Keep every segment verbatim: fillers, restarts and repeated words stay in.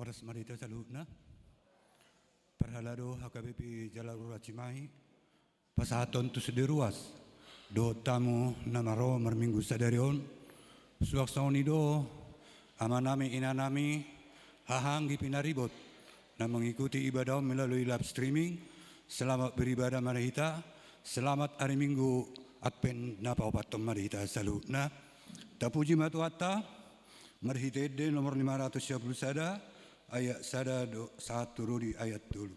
Horas ma di hita saluhutna. Parhalado H K B P Jalur Racimahi, pasahathon tu sude ruas dohot tamu na marro marminggu sadari on. Suang songon i do amanami, inanami, haha anggi pinaribot na mengikuti ibadah on melalui live streaming. Selamat beribadah ma di hita. Selamat ari Minggu Advent na paopathon ma di hita saluhutna. Tapuji ma Tuhanta marhite ende nomor lima ratus sia pulu sada, ayat sada do, sahat tu ro di ayat tolu.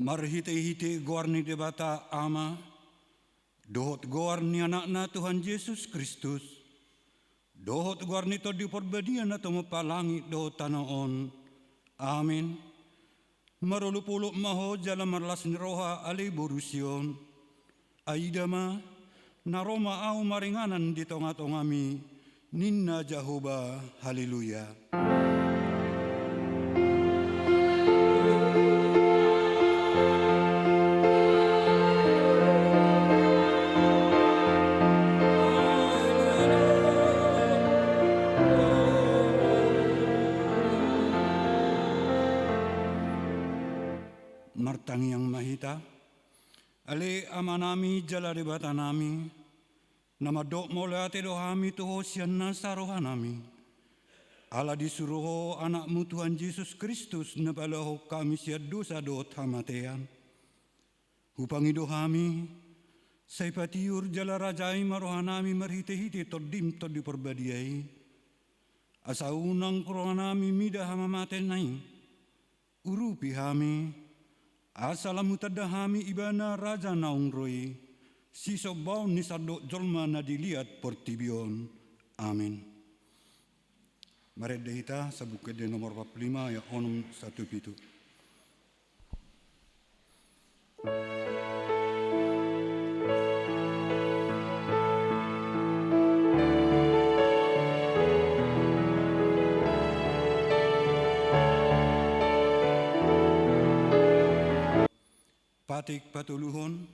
Marhite-hite goar ni Debata Ama, dohot goar ni Anakna Tuhan Jesus Kristus, dohot goar ni Tondi Parbadia na tumompa langit dohot tano on. Amen. Marolopolop ma ho jala marlas ni roha ale boru Sion. Aida ma, na ro ma ahu maringanan di tonga-tongami, ninna Jahowa. Haleluya. Martangiang ma hita. Ale Amanami jala Debatanami, na mandok mauliate do hami tu Ho sian nasa rohanami, ala disuru Ho Anakmu Tuhan Jesus Kristus na paluahon hami sian dosa dohot hamatean. Hupangido hami, sai patiur jala rajai ma rohanami marhite-hite Tondim Tondi Parbadia i, asa unang rohanami mida hamamateanna i. Urupi hami, asa lam hutanda hami Ibana Raja naung ro i, sisombaon ni sandok jolma na di liat portibi on. Amen. Marende hita, Sambung Ende nomor empat puluh lima, ayat onom sahat tu pitu. Patik patoluhon,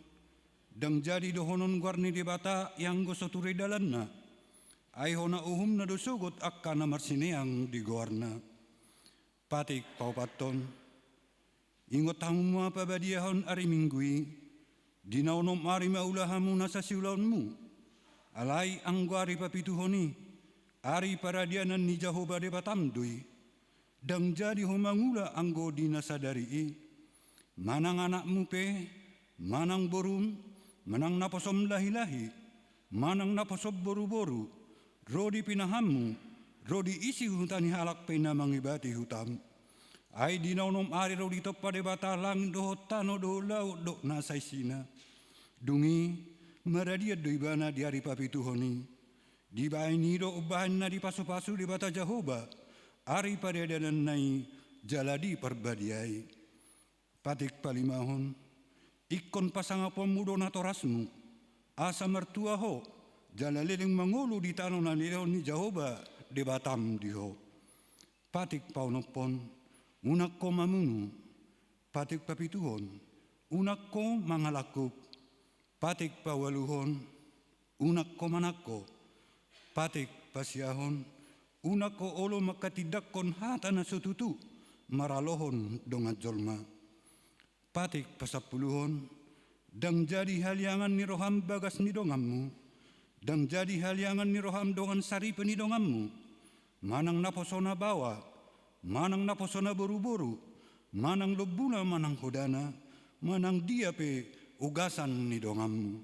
ndang jadi dohonon goar ni Debata i anggo so ture dalanna, ai hona uhumna do sogot angka na marsineang di goarna. Patik paopathon, ingot hamu ma pabadiahon ari Minggu i, di na onom ari ma ula hamu nasa siulaonmu. Alai anggo ari papituhon i, ari paradianan ni Jahowa Debatam do i. Ndang jadi ho mangula anggo di na sadari i. Manang anakmu pe, manang borum, manang naposom lahi-lahi, manang naposom boru-boru, ro di pinahanmu, ro di isi huta ni halak pe na mangibati hutam. Ai di na onom ari do ditompa Debata langit dohot tano dohot laut dohot na saisina. Dung i, maradian do Ibana di ari papituhon i. Dibahen i do umbahen na dipasu-pasu Debata Jahowa ari paradiananna i jala diparbadiai. Patik palimahon, ingkon pasangaponmu do natorasmu, asa martua ho, jala leleng mangolu di tano na nilehon ni Jahowa Debatam di ho. Patik paonomhon, unang ho mamunu. Patik papituhon, unang ho mangalangkup. Patik paualuhon, unang ho manangko. Patik pasiahon, unang ho olo manghatindanghon hata na so tutu maralohon dongan jolma. Patik pasampuluhon, ndang jadi haliangan ni roham bagas ni donganmu, ndang jadi haliangan ni roham dongan saripe ni donganmu, manang naposona baoa, manang naposona boru-boru, manang lombuna manang hodana, manang dia pe ugasan ni donganmu.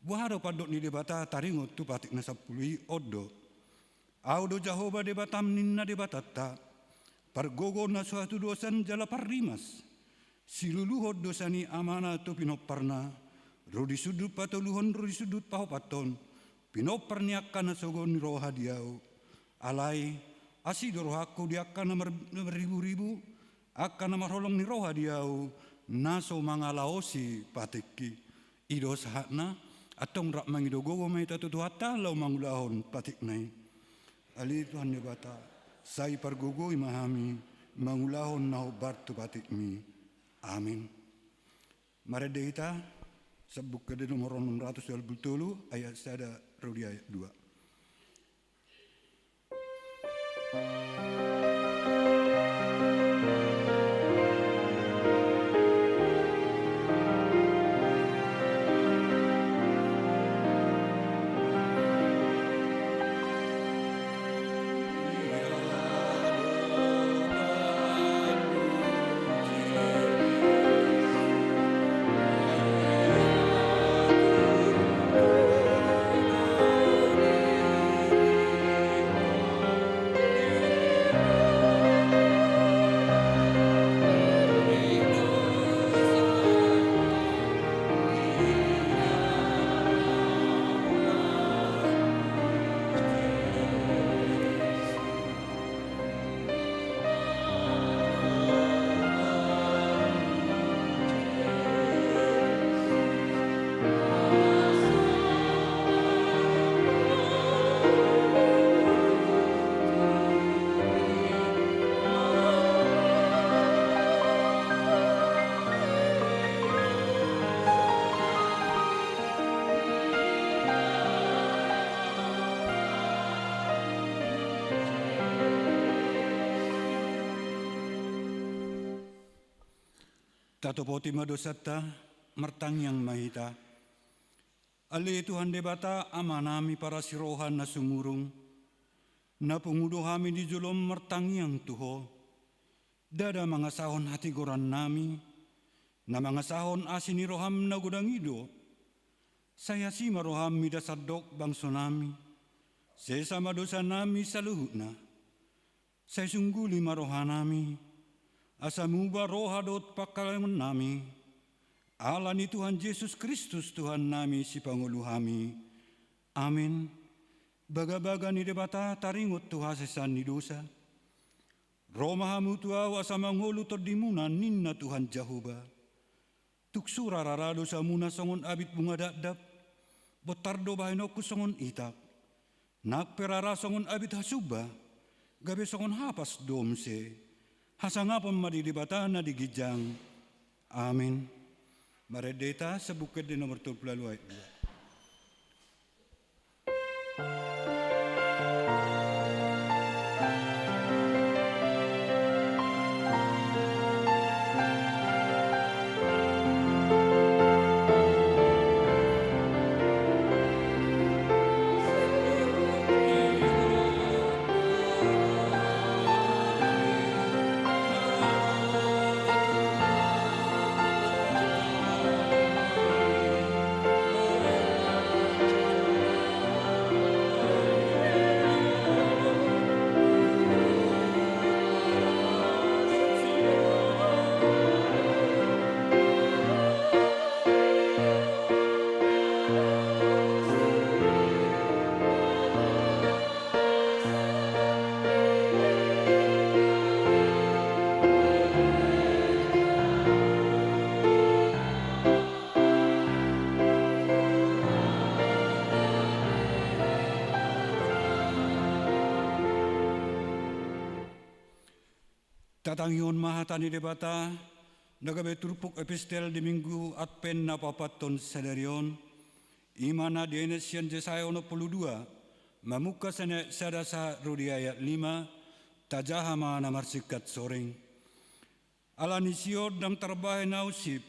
Boha do pandok ni Debata taringot tu patik na sampulu i? On do. Ahu do Jahowa Debatam, ninna Debatanta, pargogo na so hatudosan jala parrimas. Siluluhon dosa ni amana tu pinomparna, ro di sundut patoluhon ro di sundut paopathon, pinompar ni angka na sogo ni roha di ahu. Alai, asi do rohangku di angka na mar-, na marribu-ribu, angka na marholong ni roha di ahu, na so mangalaosi patikki. I do sahatna. Antong rap mangido gogo ma hita tu Tuhanta laho mangulahon patikna i. Ale Tuhan Debata, sai pargogoi ma hami mangulahon na hombar tu patikmi. Amen. Marende hita, Sambung Ende nomor onom ratus dua pulu tolu, ayat sada ro di ayat dua. Tatopoti ma dosanta, martangiang ma hita. Ale Tuhan Debata, Amanami parasi roha na sumurung, na pungu do hami di jolom martangiang tu Ho. Ndada mangasahon hatigorannami, na mangasahon asi ni roham na godang i do. Sai asi ma roham mida sandok bangsonami. Sesa ma dosanami saluhutna. Sai sungguli ma rohanami, asa muba roha dohot pangkalemonnami. Ala ni Tuhan Jesus Kristus Tuhannami, Sipangolu hami. Amen. Bagabaga ni Debata taringot tu hasesaan ni dosa. Ro ma hamu tu Ahu asa mangolu tondimuna, ninna Tuhan Jahowa. Tung sura rara dosamuna songon abit bunga dakdak, bontar do bahenonku songon itak. Nang pe rara songon abit hasumba, gabe songon hapas do muse. Hasangapon ma di Debata na di ginjang. Amen. Marende hita Sambung Ende nomor tolu pulu ualu ayat dua. Tatangihon ma hata ni Debata, na gabe turpuk epistel di Minggu Advent na paopathon sadari on, i ma na dienet sian Jesaya onom pulu dua, mamungka sian ayat sada sahat ro di ayat lima, tajaha ma na marsingkat soreng. Ala ni Sion ndang tarbahen Ahu sip,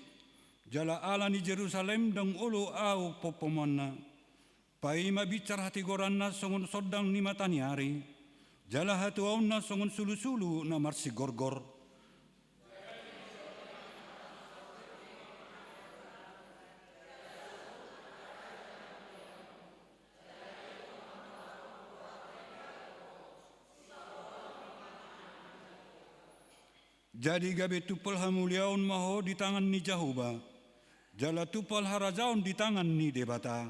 jala ala ni Jerusalem ndang olo Ahu pompomanna. Paima binsar hatigoranna songon sondang ni mata ni ari, jala hatuaonna songon sulusulu na marsigorgor. Jadi gabe tumpal hamuliaon ma ho di tangan ni Jahowa, jala tumpal harajaon di tangan ni Debata.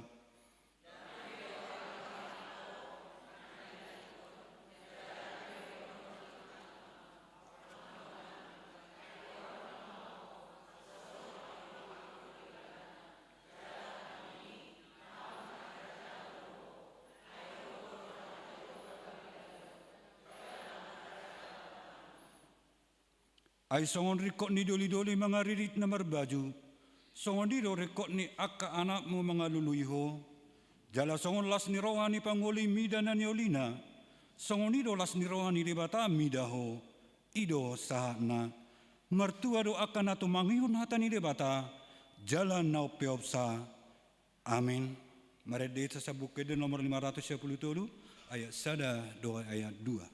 Ai songon ringkot ni dolidoli mangaririt na marbaju, songon i do ringkot ni angka anakmu mangalului ho. Jala songon las ni roha ni pangoli mida na niolina, songon i do las ni roha ni Debata mida ho. I do sahatna. Martua do angka na tumangihon hata ni Debata, jala na umpeopsa. Amen. Marende hita Sambung Ende nomor lima ratus sia pulu tolu, ayat sada dohot ayat dua.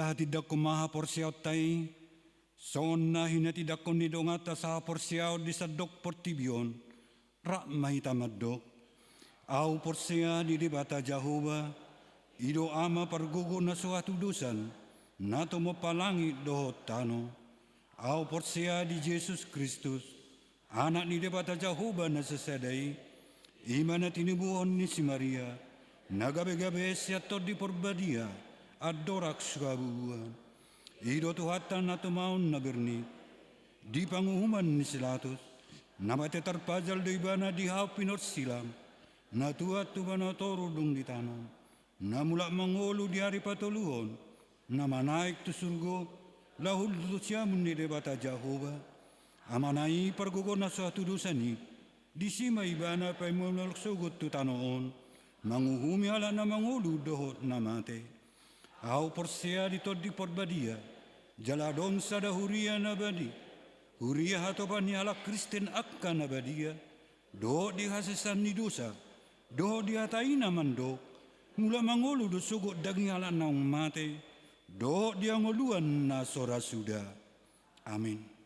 Hatindanghon ma haporseaonta i, songon na hinatindangkon ni donganta sahaporseaon di sandok portibi on, rap ma hita mandok: Ahu porsea di Debata Jahowa, i do Ama pargogo na so hatudosan, na tumompa langit dohot tano. Ahu porsea di Jesus Kristus, Anak ni Debata Jahowa na sasada i, i ma na tinubuhon ni si Maria, na gabe-gabe sian Tondi Porbadia, andorang so habubuhan. I do Tuhanta na tumaon na bernit, di panguhuman ni si Pilatus, na mate tarpajal do ibana di hau pinorsilang, na tuat tu banua toru dung ditanom, na mulak mangolu di ari patoluhon, na manaek tu surgo, laho tu siamun ni Debata Jahowa. Amana i pargogo na so hatudosan i, disi ma ibana paimon sogot tu tano on, manguhumi halak na mangolu dohot na mate. Ahu porsea di Tondi Porbadia, jala adong sada huria na badia, huria hatopan ni halak Kristen angka na badia, dohot di hasesaan ni dosa, dohot di hata i na mandok: Mulak mangolu do sogot daging halak naung mate, dohot di hangoluan na so ra suda. Amin.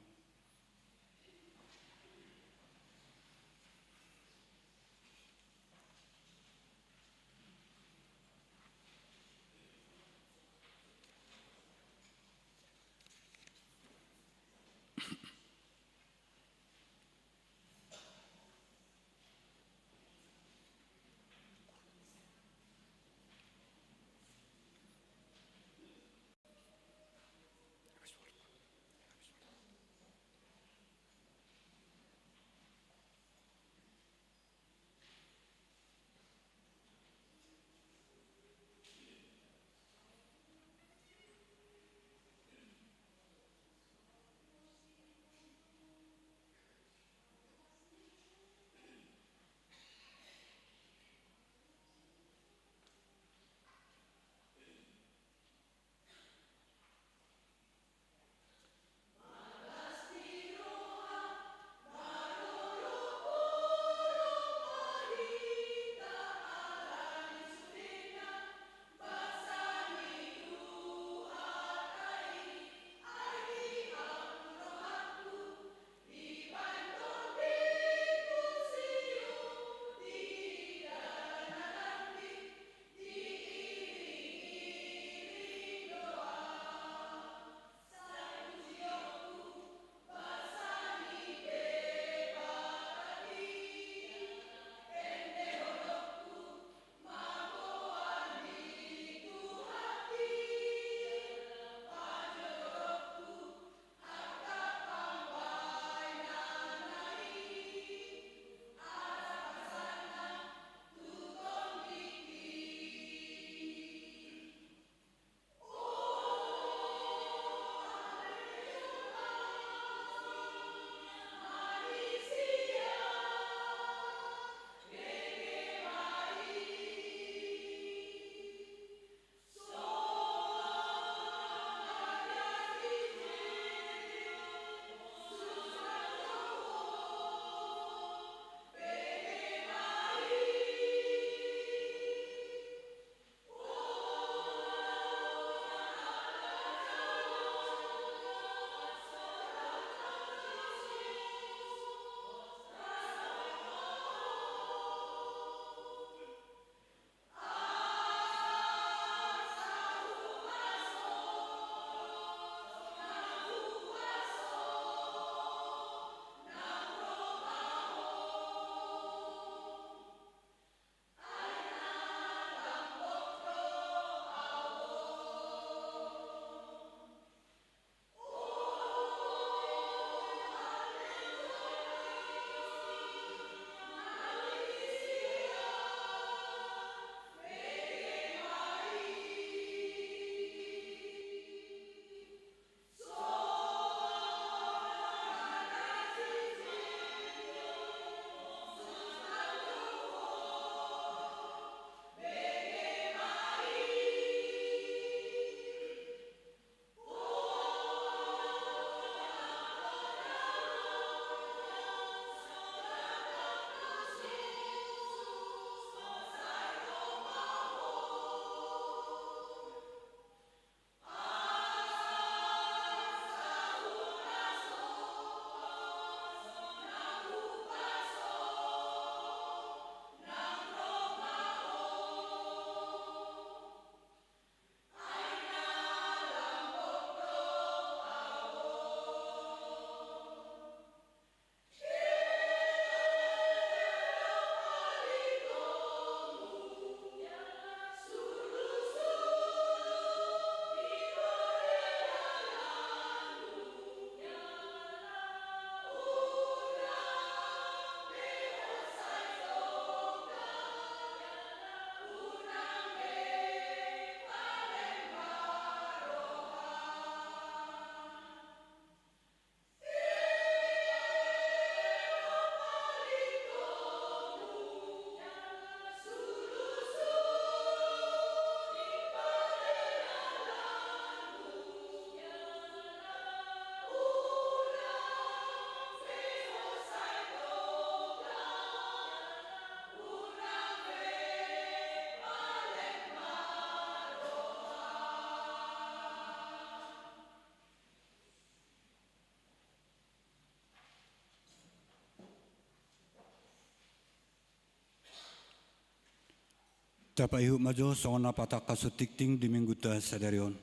Tapaihut ma jo songon na patangkas tingting di Mingguta sadari on.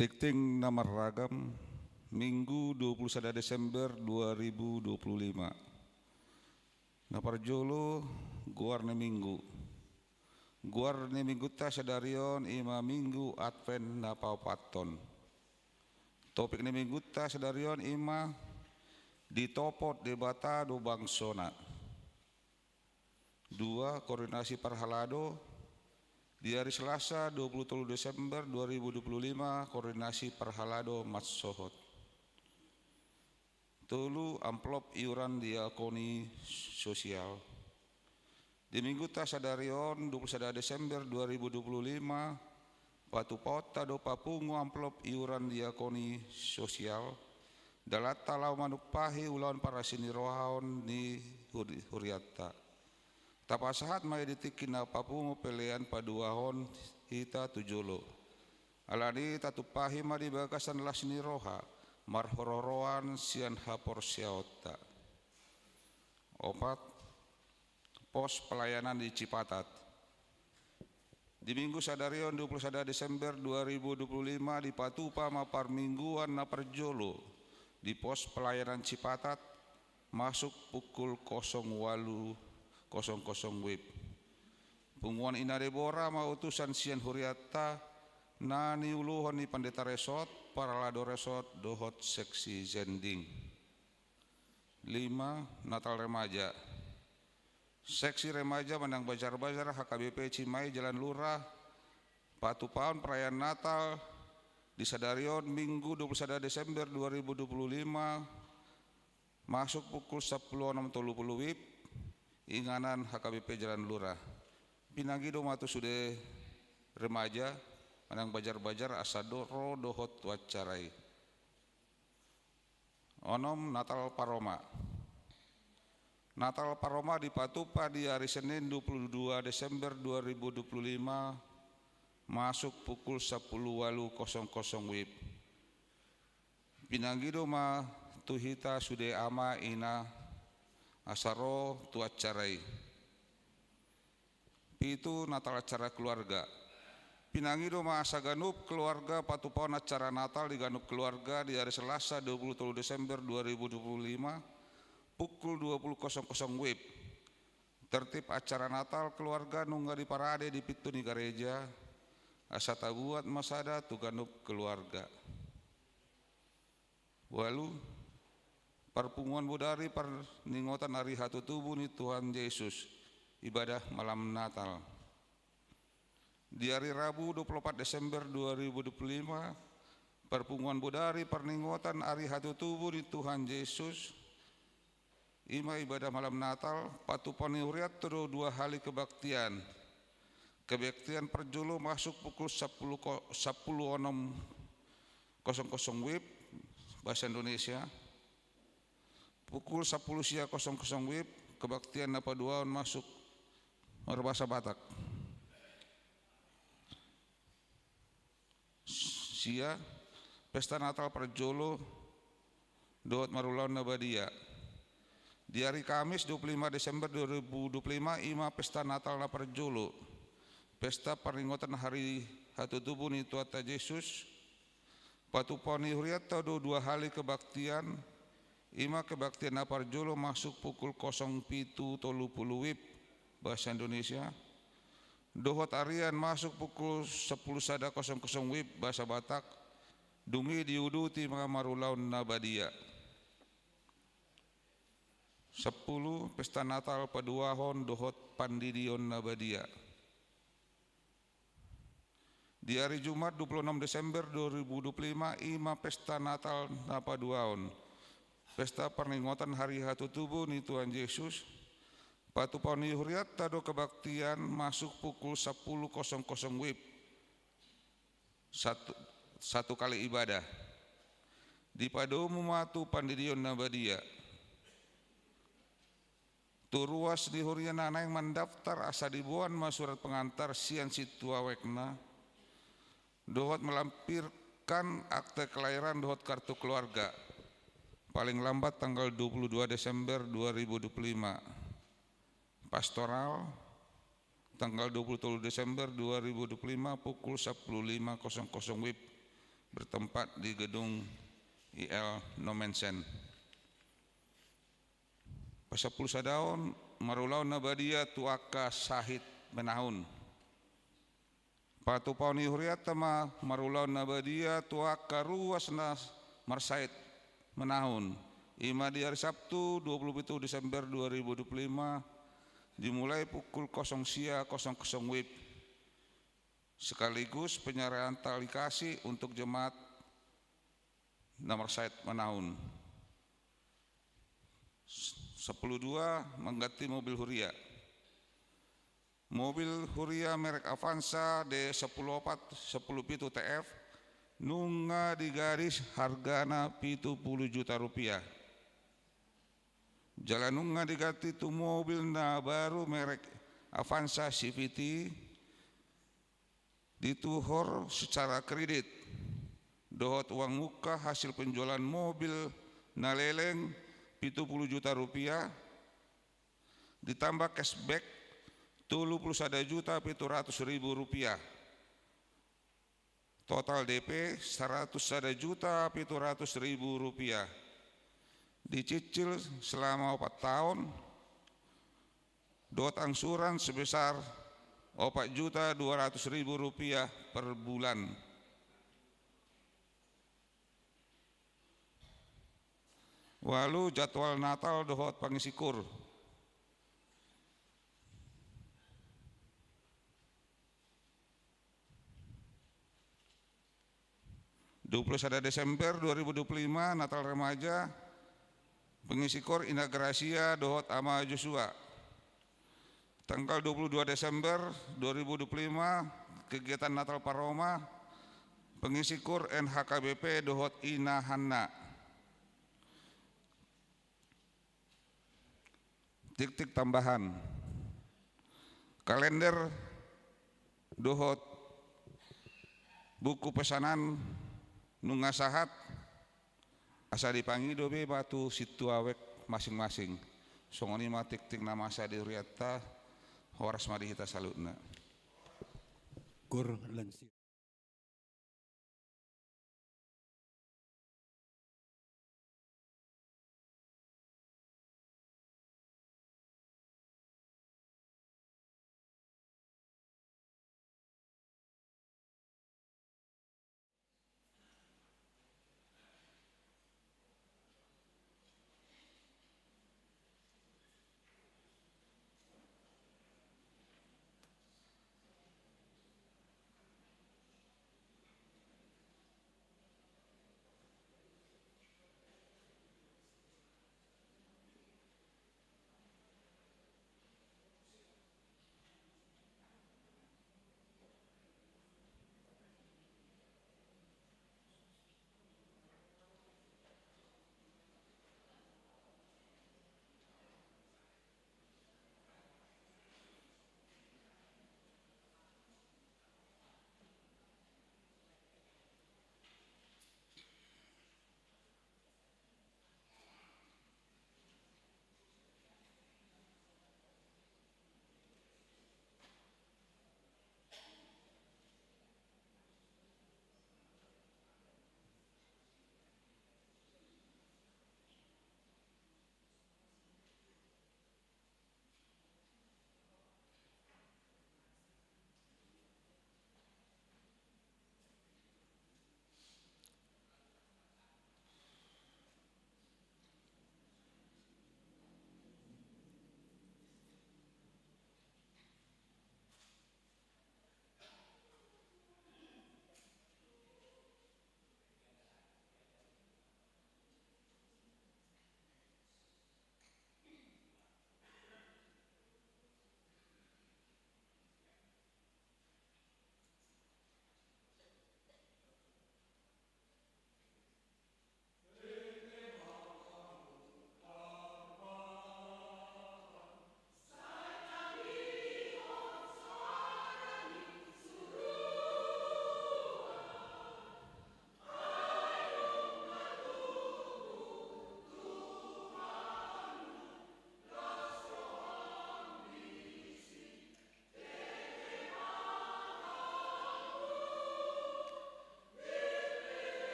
Tingting na marragam, Minggu dua puluh sada Desember dua ribu dua puluh lima. Na parjolo, goar ni Minggu. Goar ni Mingguta sadari on i ma Minggu Advent na paopathon. Topik ni Mingguta sadari on i ma ditopot Debata do bangsona. Dua, koordinasi parhalado. Di ari Selasa dua puluh tolu Desember dua ribu dua puluh lima, koordinasi parhalado mansohot. Tolu, amplop iuran diakoni sosial. Di Mingguta sadari on, dua puluh sada Desember dua ribu dua puluh lima, patupaonta do papungu amplop iuran diakoni sosial, dalanta laho manumpahi ulaon parasinirohaon ni huri-, hurianta. Tapasahat ma i di tingki na papungu pelean paduahon hita tu jolo. Alani tatumpahi ma di bagasan las ni roha, marhorohoran sian haporseaonta. Opat, pos pelayanan di Cipatat. Di Minggu sadari on dua puluh sada Desember dua ribu dua puluh lima dipatupa ma parmingguan na parjolo di pos pelayanan Cipatat masuk pukul kosong walu kosong kosong WIB. Punguan Ina Debora ma utusan sian hurianta na niuluhon ni pandita resort, parhalado resort dohot seksi zending. Lima, Natal Remaja. Seksi remaja manang bazar-bazar H K B P Cimahi Jalan Lurah, patupaon perayaan Natal di sadari on Minggu dua puluh sada Desember dua ribu dua puluh lima, masuk pukul sampulu onom tolu pulu WIB, inganan H K B P Jalan Lurah. Pinangido ma tu sude remaja manang bazar-bazar asa do ro dohot tu acara i. Onom, Natal Paroma. Natal Paroma dipatupa di ari Senin dua puluh dua Desember dua ribu dua puluh lima, masuk pukul sampulu walu kosong kosong WIB. Pinangido ma tu hita sude ama ina asa ro tu acara i. Pitu, Natal acara keluarga. Pinangido ma asa ganup keluarga patupaon acara Natal di ganup keluarga di ari Selasa dua puluh tolu Desember dua ribu dua puluh lima, pukul dua puluh kosong kosong WIB. Tertib acara Natal keluarga nunga diparade di pintu ni gareja, asa tabuat ma sada tu ganup keluarga. Walu, parpunguan bodari parningotan ari hatutubu ni Tuhan Jesus, ibadah malam Natal. Di ari Rabu dua puluh opat Desember dua ribu dua puluh lima, parpunguan bodari parningotan ari hatutubu ni Tuhan Jesus, i ma ibadah malam Natal, patupaon ni hurianta do dua hali kebaktian. Kebaktian parjolo masuk pukul sampulu ko-, sampulu onom kosong kosong WIB, bahasa Indonesia. Pukul sampulu sia kosong kosong WIB, kebaktian na paduahon masuk marbahasa Batak. Sia, pesta Natal parjolo dohot marulaon na badia. Di ari Kamis dua puluh lima Desember dua ribu dua puluh lima, i ma pesta Natal na parjolo. Pesta parningotan ari hatutubu ni Tuhanta Jesus. Patupaon ni hurianta do dua hali kebaktian, i ma kebaktian na parjolo masuk pukul kosong pitu tolu pulu WIB, bahasa Indonesia. Dohot arian masuk pukul sampulu sada kosong kosong WIB, bahasa Batak. Dung i diuduti ma marulaon na badia. Sampulu, pesta Natal paduahon dohot pandidion na badia. Di ari Jumat dua pulu onom Desember dua ribu dua pulu lima, i ma pesta Natal na paduahon. Pesta parningotan ari hatutubu ni Tuhan Jesus. Patupaon ni hurianta do kebaktian masuk pukul sampulu kosong kosong WIB. Satu, satu kali ibadah. Dipadomu ma tu pandidion na badia. Tu ruas ni huria na naeng mandaftar asa diboan ma surat pengantar sian sintua wekna, dohot melampirkan akte kelahiran dohot kartu keluarga, paling lambat tanggal dua puluh dua Desember dua ribu dua puluh lima. Pastoral, tanggal dua puluh tolu Desember dua ribu dua puluh lima, pukul sepuluh lima kosong kosong WIB, bertempat di gedung I L Nommensen. Pasampulu sadaon, marulaon na badia tu angka sahit menaun. Patupaon ni hurianta ma marulaon na badia tu angka ruas na marsahit menaun, i ma di ari Sabtu dua puluh pitu Desember dua ribu dua puluh lima, dimulai pukul kosong sia kosong kosong WIB, sekaligus penyerahan tali kasih untuk jemaat na marsahit menaun. Sampulu dua, mengganti mobil huria. Mobil huria merek Avanza D sampulu opat sampulu pitu T F nunga digadis, hargana pitu pulu juta rupiah. Jala nunga diganti tu mobil na baru merek Avanza C V T, dituhor secara kredit dohot uang muka hasil penjualan mobil na leleng pitu pulu juta rupiah, ditambah cashback tolu pulu sada juta pitu ratus ribu rupiah. Total D P saratus sada juta pitu ratus ribu rupiah. Dicicil selama opat taon, dohot angsuran sebesar opat juta dua ratus ribu rupiah per bulan. Ualu, jadwal Natal dohot pangisi kur. Dua puluh sada Desember dua ribu dua puluh lima, Natal Remaja, pangisi kur Inna Gracia dohot Ama Joshua. Tanggal dua puluh dua Desember dua ribu dua puluh lima, kegiatan Natal Paroma, pangisi kur N H K B P dohot Ina Hanna. Tiktik tambahan. Kalender dohot buku pesanan nunga sahat, asa dipangido be ma tu sintua wek masing-masing. Songon i ma tiktik na masa di hurianta, horas ma di hita saluhutna. Kur lansia.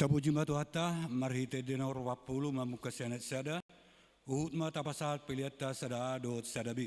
Tapuji ma Tuhanta, marhite di nomor opat pulu mamungka sian ayat sada, huhut ma tapasahat peleanta sada A dohot sada B.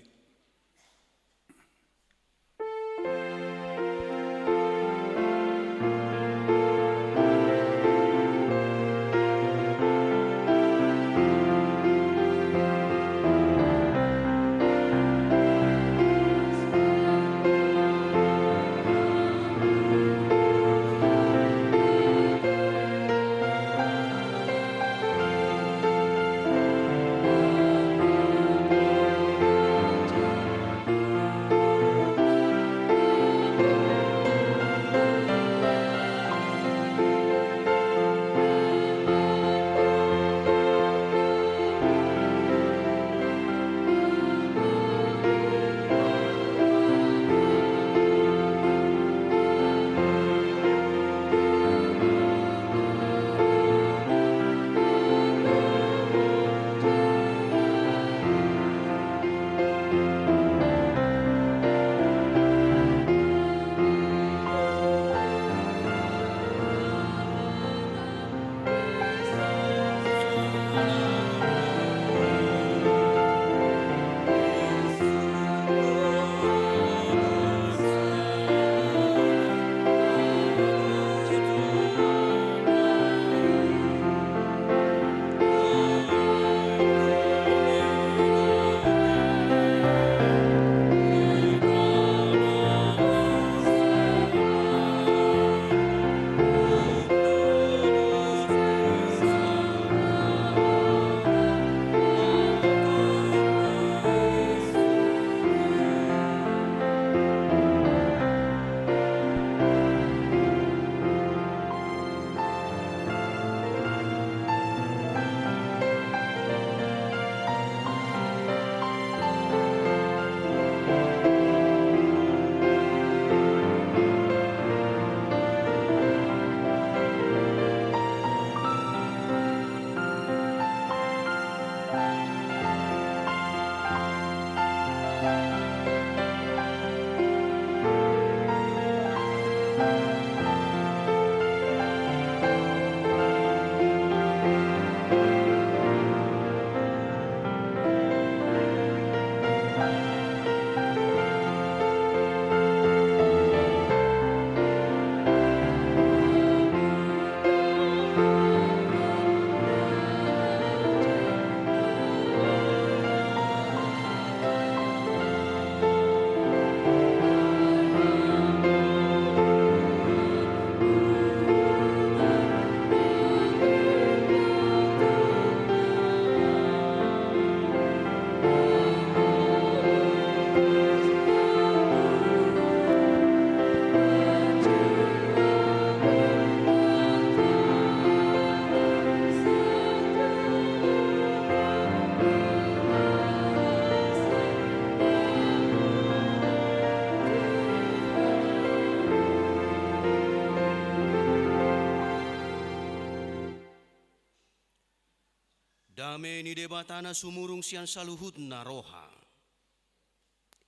Dame ni Debata na sumurung sian saluhutna roha,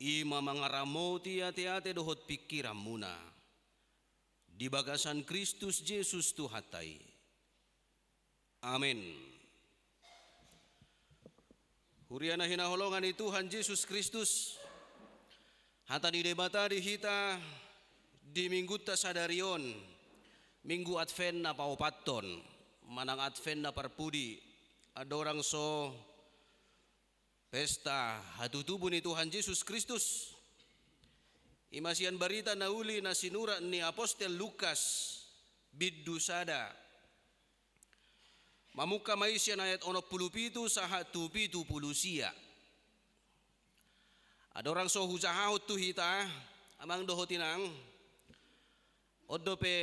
i ma mangaramoti ateate dohot pingkiranmuna di bagasan Kristus Jesus Tuhanta i. Amen. Huria na hinaholongan ni Tuhan Jesus Kristus, hata ni Debata di hita di Minggunta sadari on, Minggu Advent na paopathon, manang Advent na parpudi, andorang so pesta hatutubu ni Tuhan Jesus Kristus. I ma sian barita na uli na sinurat ni apostel Lukas, bindu sada. Mamungka ma i sian ayat onom pulu pitu sahat tu pitu pulu sia. Andorang so hujahahon tu hita, amang dohot inang, on dope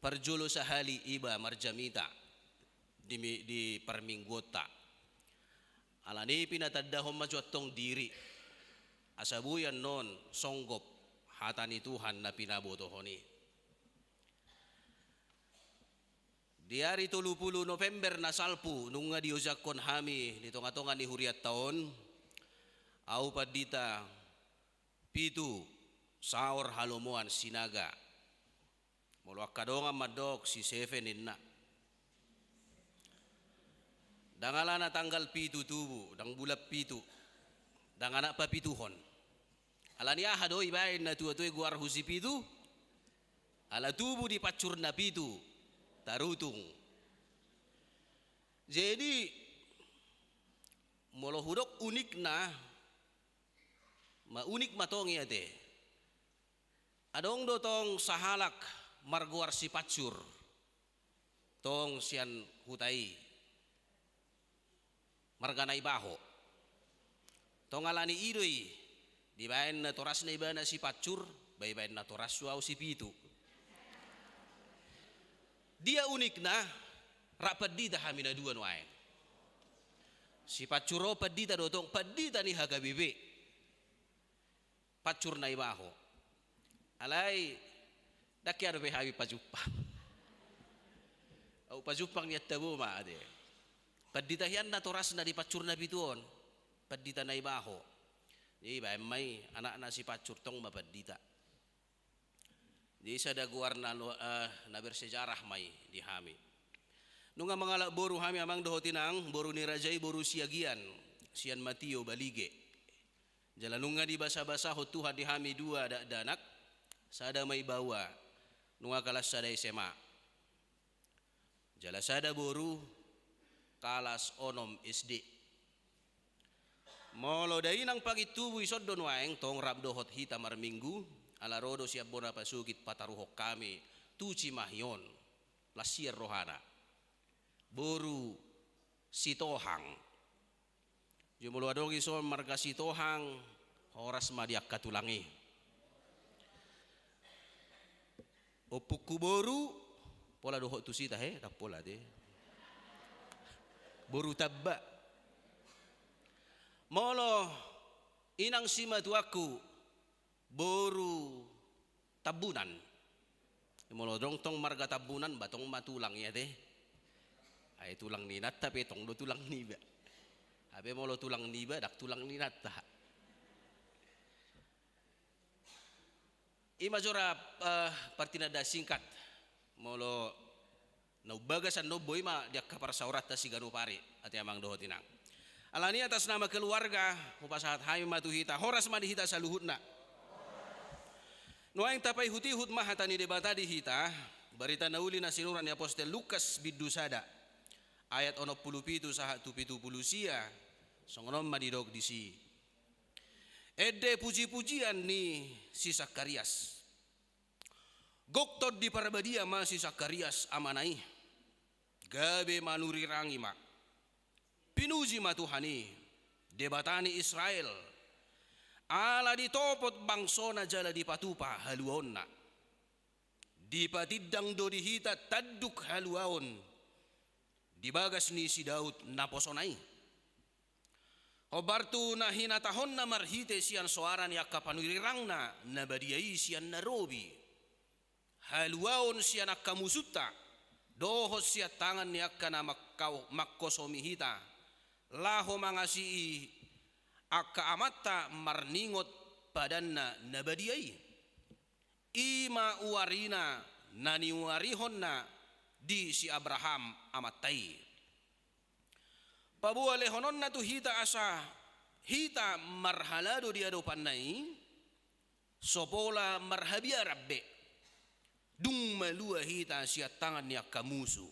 parjolo sahali iba marjamita di mi-, di parmingguonta. Alani i pinatandahon ma jo antong diri, asa boi annon songgop hata ni Tuhan na pinabotohon i. Di ari tolu pulu November na salpu, nunga diojakhon hami di tongatonga ni hurianta on, au pandita pitu saor halomoan Sinaga. Molo angka dongan mandok si Seven ninna. Ndang alana tanggal pitu tubu, ndang bulan pitu, ndang anak papituhon. Alani aha do ibaen na tua-tua i goarhu si pitu? Ala tubu di pansur na pitu, tarutung. Jadi, molo hudok unikna, ma unik ma tong i ate. Adong do tong sahalak margoar si pansur. Tong sian huta i. Marga Naibaho. Tong alani i do i. Dibaen natorasna ibana si pansur, ba ibaen natorashu au si pitu. Dia unikna, rap pandita hami na dua nuaeng. Si pansur on pandita do tong, pandita ni H K B P. Pansur Naibaho. Alai, ndang hea dope hami pajumpang. Au pajumpang nian tabo ma ate. Pandita hian natorasna di pansur na pitu on. Pandita Naibaho. Jadi baen ma i anakna si pansur tong ma pandita. Jadi sada goar na lo-, eh, na bersejarah ma i di hami. Nunga mangalap boru hami amang dohot inang, boru ni raja i boru Siagian, sian Matio Balige. Jala nunga dibasa-basahon Tuhan di hami dua dakdanak, sada ma i baoa, nunga kalas sada S M A. Jala sada boru, kalas onom S D. Molo dainang pangintubu ison do nuaeng tong rap dohot hita marminggu, ala ro do sian bona pasogit pataruhon hami tu Cimahi on, las sian rohana. Boru Sitohang. Jadi molo adong ison marga Sitohang, horas ma di angka tulang i. Ompungku boru, pola dohot tusi tahe, ndang pola ate. Boru Tamba. Molo inang simatuangku, boru Tambunan. Molo adong tong marga Tambunan, ba tong ma tulang i ate. Ai tulang ni inanta pe tong do tulang niba. Hape molo tulang niba, ndang tulang ni inanta. I ma jora, eh, partinandaan singkat. Molo na umbagasan do boi ma di angka parsaoranta siganup ari, ate amang dohot inang. Alani atas nama keluarga, hupasahat hami ma tu hita, horas ma di hita saluhutna. Nuaeng tapaihut-ihut ma hata ni Debata di hita, barita na uli na sinurat ni apostel Lukas bindu sada, ayat onom pulu pitu sahat tu pitu pulu sia, songon on ma didok disi. Ende puji-pujian ni si Sakarias. Gok tondingan parbadia ma si Sakarias amana i. Gabe manurirangi ma. Pinuji ma Tuhan i, Debata ni Israel. Ala ditopot bangsona jala dipatupa haluaonna. Dipatindang do di hita tanduk haluaon di bagas ni si Daud naposona i. Hombar tu na hinatahonna marhite sian soara ni angka panurirangna na badia i sian na robi. Haluaon sian angka musunta, dohot sian tangan ni angka na mangkau-, mangkosomi hita, laho mangasii angka amanta marningot padanna na badia i. I ma uarina na niuarihonna di si Abraham amanta i. Paboa lehononna tu hita asa hita marhalado di adopanna i, so pola marhabiaran be, dung malua hita sian tangan ni angka musu.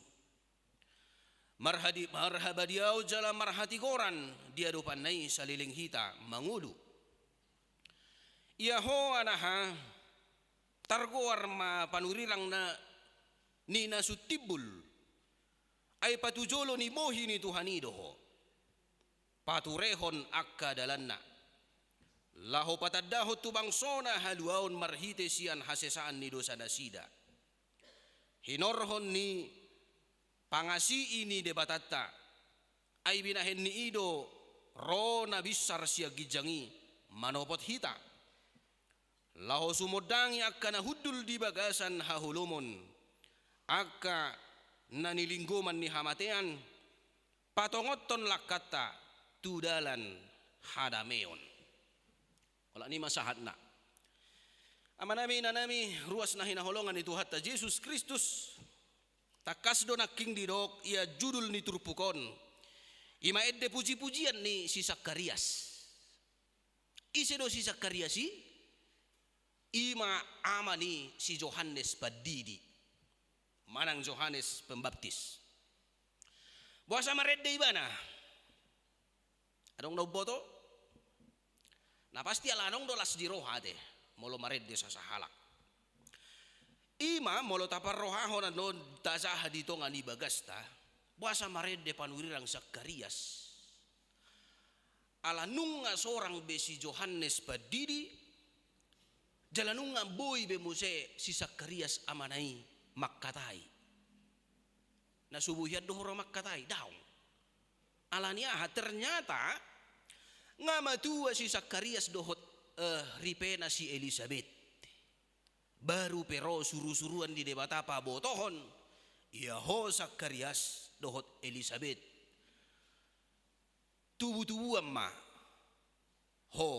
Marhadi-, marhabadiaon jala marhatigoran di adopanna i saleleng hita mangolu. Ia ho anaha, targoar ma panurirang na, ni na sun timbul. Ai patujolo ni bohi ni Tuhan i do ho. Paturehon angka dalanna. Laho patandahon tu bangsona haluaon marhite sian hasesaan ni dosa nasida. Hinorhon ni pangasii ni Debatanta. Ai binahen ni i do ro na binsar sian ginjang i manopot hita. Laho sumondangi angka na hundul di bagasan haholomon, angka na nilinggoman ni hamatean, patongothon langkanta tu dalan hadameon. Olat ni ma sahatna. Amanami, inanami, ruas na hinaholongan ni Tuhanta Jesus Kristus, tangkas do nangkin didok ia judul ni turpuk on, i ma ende pujipujian ni si Sakarias. Ise do si Sakarias i? I ma ama ni si Johannes Pandidi, manang Johannes Pembaptis. Boasa marende ibana? Adong na umboto? Na pasti ala adong do las di roha ate, molo marende sasahalak. I ma molo taparrohahon annon tajaha di tonga ni bagasta, boasa marende panurirang Sakarias. Ala nunga sorang be si Johannes Pandidi, jala nunga boi be muse si Sakarias amana i mangkatai. Na so boi hian do ho ro mangkatai, daong. Ala ni aha? Ternyata nga matua si Sakarias dohot, eh, ripena si Elisabet. Baru pe ro surusuruan ni Debata pabotohon, ia ho Sakarias dohot Elisabet, tubutubuan ma ho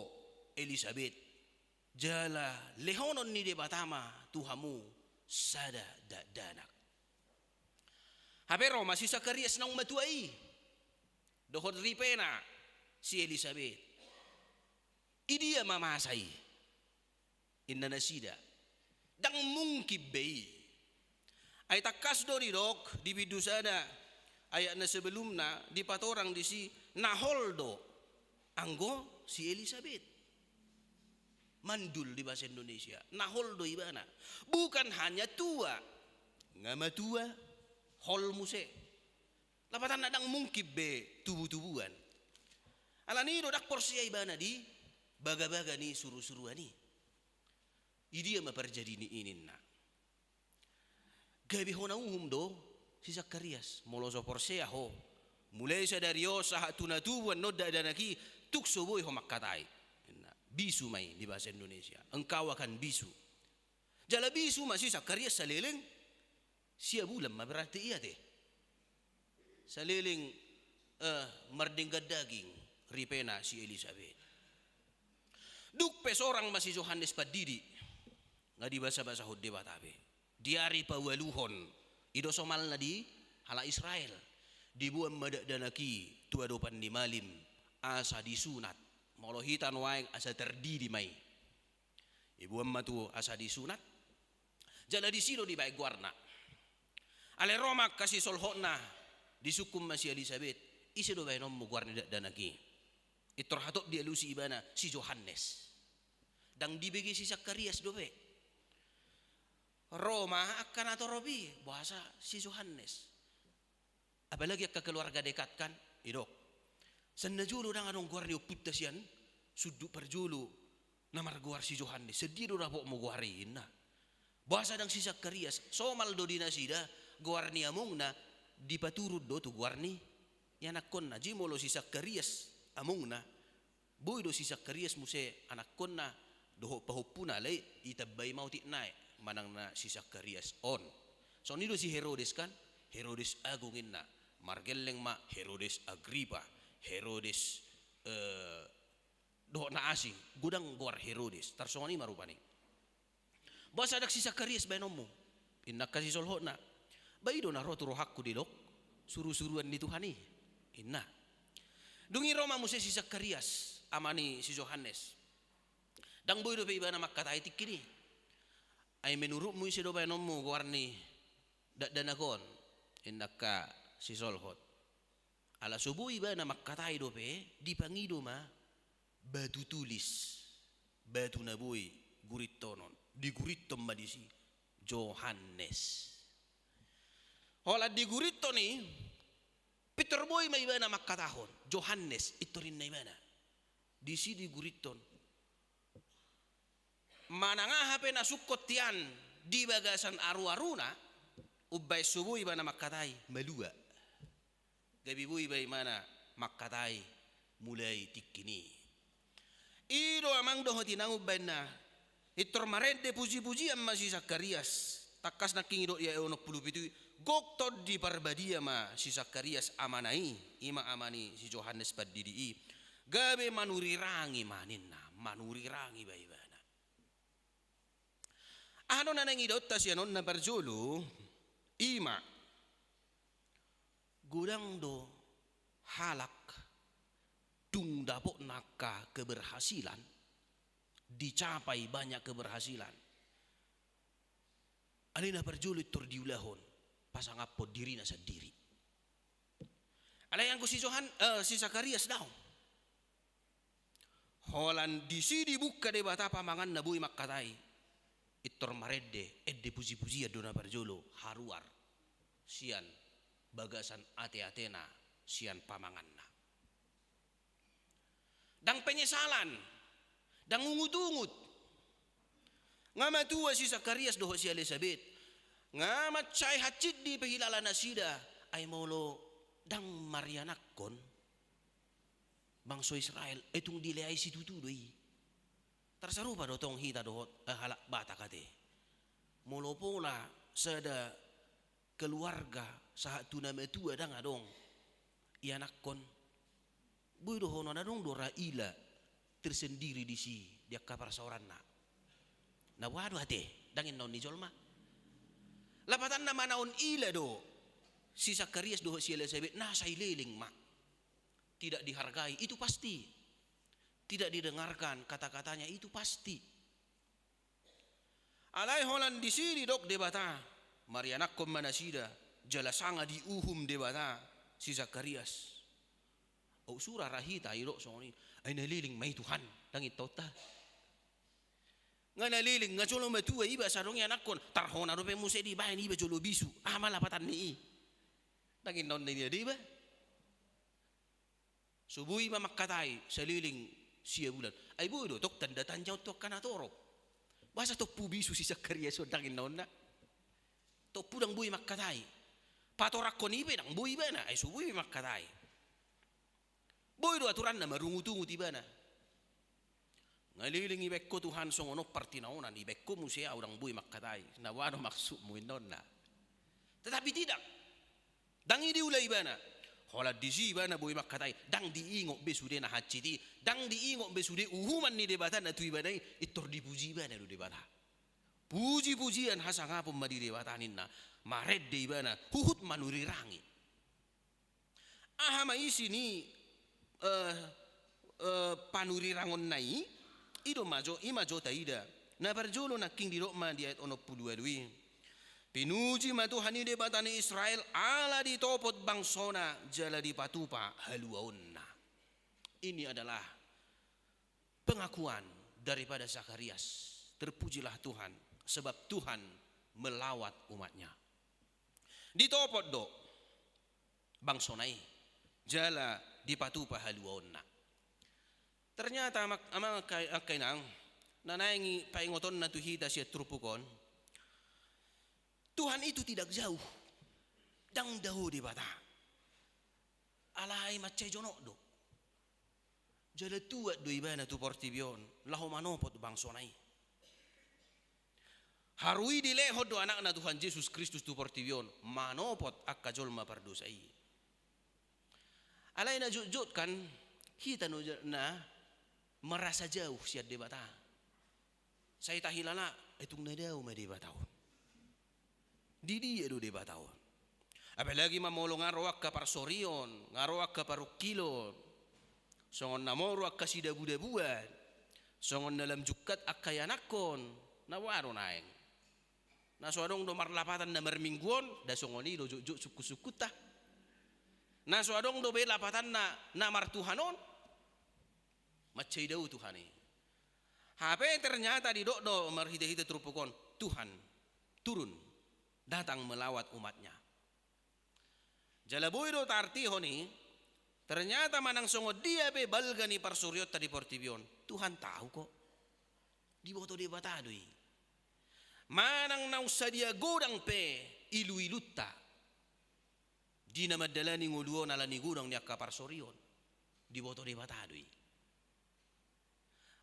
Elisabet, jala lehonon ni Debata ma tu hamu sada dakdanak. Hape ro ma si Sakarias naung matua i dohot ripena si Elisabet. Idia ma masa i? Inna nasida. Ndang mungkin be i. Ai tangkas do didok di bindu sada ayat na sebelumna, dipatorang disi, na hol do anggo si Elisabet. Mandul di bahasa Indonesia, na hol do ibana. Bukan hanya tua, nga matua, hol muse. Lapatanna ndang mungkin be tubutubuan. Ala ni i do ndang porsea ibana di bagabaga ni surusuruan i. Idia ma parjadi ni i ninna. Gabe hona uhum do si Sakarias, molo so porsea ho, mulai sadari on sahat tu na tubu annon dakdanak i, tung so boi ho mangkatai. Ninna. Bisu ma i di bahasa Indonesia, engkau akan bisu. Jala bisu ma si Sakarias saleleng sia bulan ma berarti i ate. Saleleng, eh, mardenggan daging ripena si Elisabet. Dung pe sorang ma si Johannes Pandidi, nga dibasabasahon Debata be. Di ari paualuhon, i do somalna di halak Israel, diboan ma dakdanak i tu adopan ni malim asa disunat. Molo hita nuaeng asa tardidi ma i. Diboan ma tu asa disunat. Jala disi do dibaen goarna. Alai ro ma angka sisolhotna, disungkun ma si Elisabet, ise do baenonmu goar ni dakdanak i? Pintor hatop dialusi ibana, si Johannes. Ndang dibege si Sakarias dope. Ro ma angka na torop i, boasa si Johannes? Apalagi angka keluarga dekat kan, didok. Sian na jolo ndang adong goar ni ompunta sian sundut parjolo na margoar si Johannes. Sian dia do dapotmu goar i, ninna. Boasa ndang si Sakarias? Somal do di nasida goar ni amongna dipaturun do tu goar ni ianakkonna. Jadi molo si Sakarias amongna, boi do si Sakarias muse anakkonna dohot pahompuna, alai ditambai ma otik nai manang na si Sakarias on. Songon i do si Herodes kan, Herodes Agung ninna, margelleng ma Herodes Agripa, Herodes, eh, dohot na asing, godang goar Herodes, tarsongon i ma rupani. Boasa ndang si Sakarias baenonmu? Ninna angka sisolhotna. Ba i do na ro tu rohangku didok surusuruan ni Tuhan i, ninna. Dung i ro ma muse si Sakarias, ama ni si Johannes. Ndang boi dope ibana mangkatai tingki i. Ai menurutmu ise do baenonmu goar ni dakdanak on? Ninna angka sisolhot. Ala so boi ibana mangkatai dope, dipangido ma batu tulis, batu na boi gurintonon. Digurinton ma disi Johannes. Holan digurinton i, pintor boi ma ibana mangkatahon Johannes, pintor ninna ibana. Disi digurinton. Manang aha pe na sungkot hian di bagasan aruaruna, umbaen so boi ibana mangkatai, malua. Gabe boi ba ibana mangkatai mulai tingki i. I do amang dohot inang umbaenna, pintor marende pujipujian ma si Sakarias, tangkas nangkin didok di ayat onom pulu pitu i, gok Tondi Parbadia ma si Sakarias amana i, i ma ama ni si Johannes Pandidi i, gabe manurirangi ma ninna, manurirangi ba ibana. Aha do na naeng idaonta sian on? Na parjolo, i ma, godang do halak dung dapotna angka keberhasilan, dicapai banyak keberhasilan, alai na parjolo pintor diulahon pasangaphon dirina sandiri. Alai anggo si Johan, eh, si Sakarias daong. Holan disi dibuka Debata pamanganna, boi mangkatai. Pintor marende, ende puji-pujian do na parjolo haruar sian bagasan ate-atena, sian pamanganna. Ndang penyesalan, ndang ungut-ungut. Nga matua si Sakarias dohot si Elisabet, nga mansai hansit dipahilala nasida, ai molo ndang marianakhon bangso Israel, ai tung dileai situtu do i. Tarsarupa do tong hita dohot, eh, halak Batak ate. Molo pola sada keluarga sahat tu na matua ndang adong ianakhon, boi dohonon adong do ra ila tersendiri disi di angka parsaoranna. Na boha do ate, ndang inna on ni jolma. Lapatanna manaon ila do si Sakarias dohot si Elisabet, na sai leleng ma. Tidak dihargai, itu pasti. Tidak didengarkan kata-katanya, itu pasti. Alai holan disi didok Debata, marianakhon ma nasida, jala sanga diuhum Debata si Sakarias. Au sura ra hita didok songon i, ai na leleng ma i Tuhan, ndang inna on ta. Nga na leleng, nga jolo matua iba, asa adong ianakhon, tarhona dope muse dibaen iba jolo bisu, aha ma lapatan ni i? Ndang inna on ninna iba. So boi ma mangkatai saleleng sia bulan. Ai boi do tong tanda tanya on tu angka natorop. Boasa tompu bisu si Sakarias on, ndang inna on na. Tompu ndang boi mangkatai. Patoranghon i pe ndang boi ibana, ai so boi mangkatai. Boi do aturanna marungut-ungut ibana. Nga leleng ibaen ho Tuhan, songon on partinaonan, ibaen ho muse au ndang boi mangkatai. Na boha do maksudmu, inna on na. Tetapi tidak. Ndang i diula ibana. Holan disi ibana boi mangkatai. Ndang diingot be sude na hansit i. Ndang diingot be sude uhuman ni Debata na tu ibana i. Pintor dipuji ibana do Debata. Puji-pujian hasangapon ma di Debata ninna. Marende ibana. Huhut manurirangi. Aha ma isi ni, eh, eh, panurirangonna i? I do ma jo, i ma jo taida. Na parjolo nangkin didok ma di ayat onom pulu ualu i. Pinuji ma Tuhan i Debata ni Israel, ala ditopot bangsona, jala dipatupa haluaonna. Ini adalah pengakuan daripada Sakarias. Terpujilah Tuhan, sebab Tuhan melawat umat-Nya. Ditopot do bangsona i, jala dipatupa haluaonna. Ternyata, amang, amang, angka, angka inang, na naeng i paingotonna tu hita sian turpuk on, Tuhan itu tidak jauh, ndang dao Debata. Alai mansai jonok do. Jala tuat do ibana tu portibi on, laho manopot bangsona i. Haru i dilehon do anakna Tuhan Jesus Kristus tu portibi on, manopot angka jolma pardosa i. Alai na jotjot kan, hita na, na merasa jauh sian Debata. Sai tahilala, ai tung na dao ma Debata on. Di dia do Debata on? Apalagi ma molo nga ro angka parsorion, nga ro angka parungkilon, songon na moru angka sidabudabuan, songon na lam jungkat angka ianakhon, na boha do naeng? Na so adong do marlapatan na marminggu on, nda songon i do jotjot sungkunsungkunta. Na so adong do be lapatanna na martuhan on, mansai dao Tuhan i. Hape ternyata didok do marhitehite turpuk on, Tuhan turun, datang melawat umat-Nya. Jala boi do taartihon i, ternyata manang songon dia pe balga ni parsorionta di portibi on, Tuhan tahu kok. Diboto Debata do i. Manang naung sadia godang pe iluilunta di na mandalani ngolu on ala ni godang ni angka parsorion, diboto Debata do i.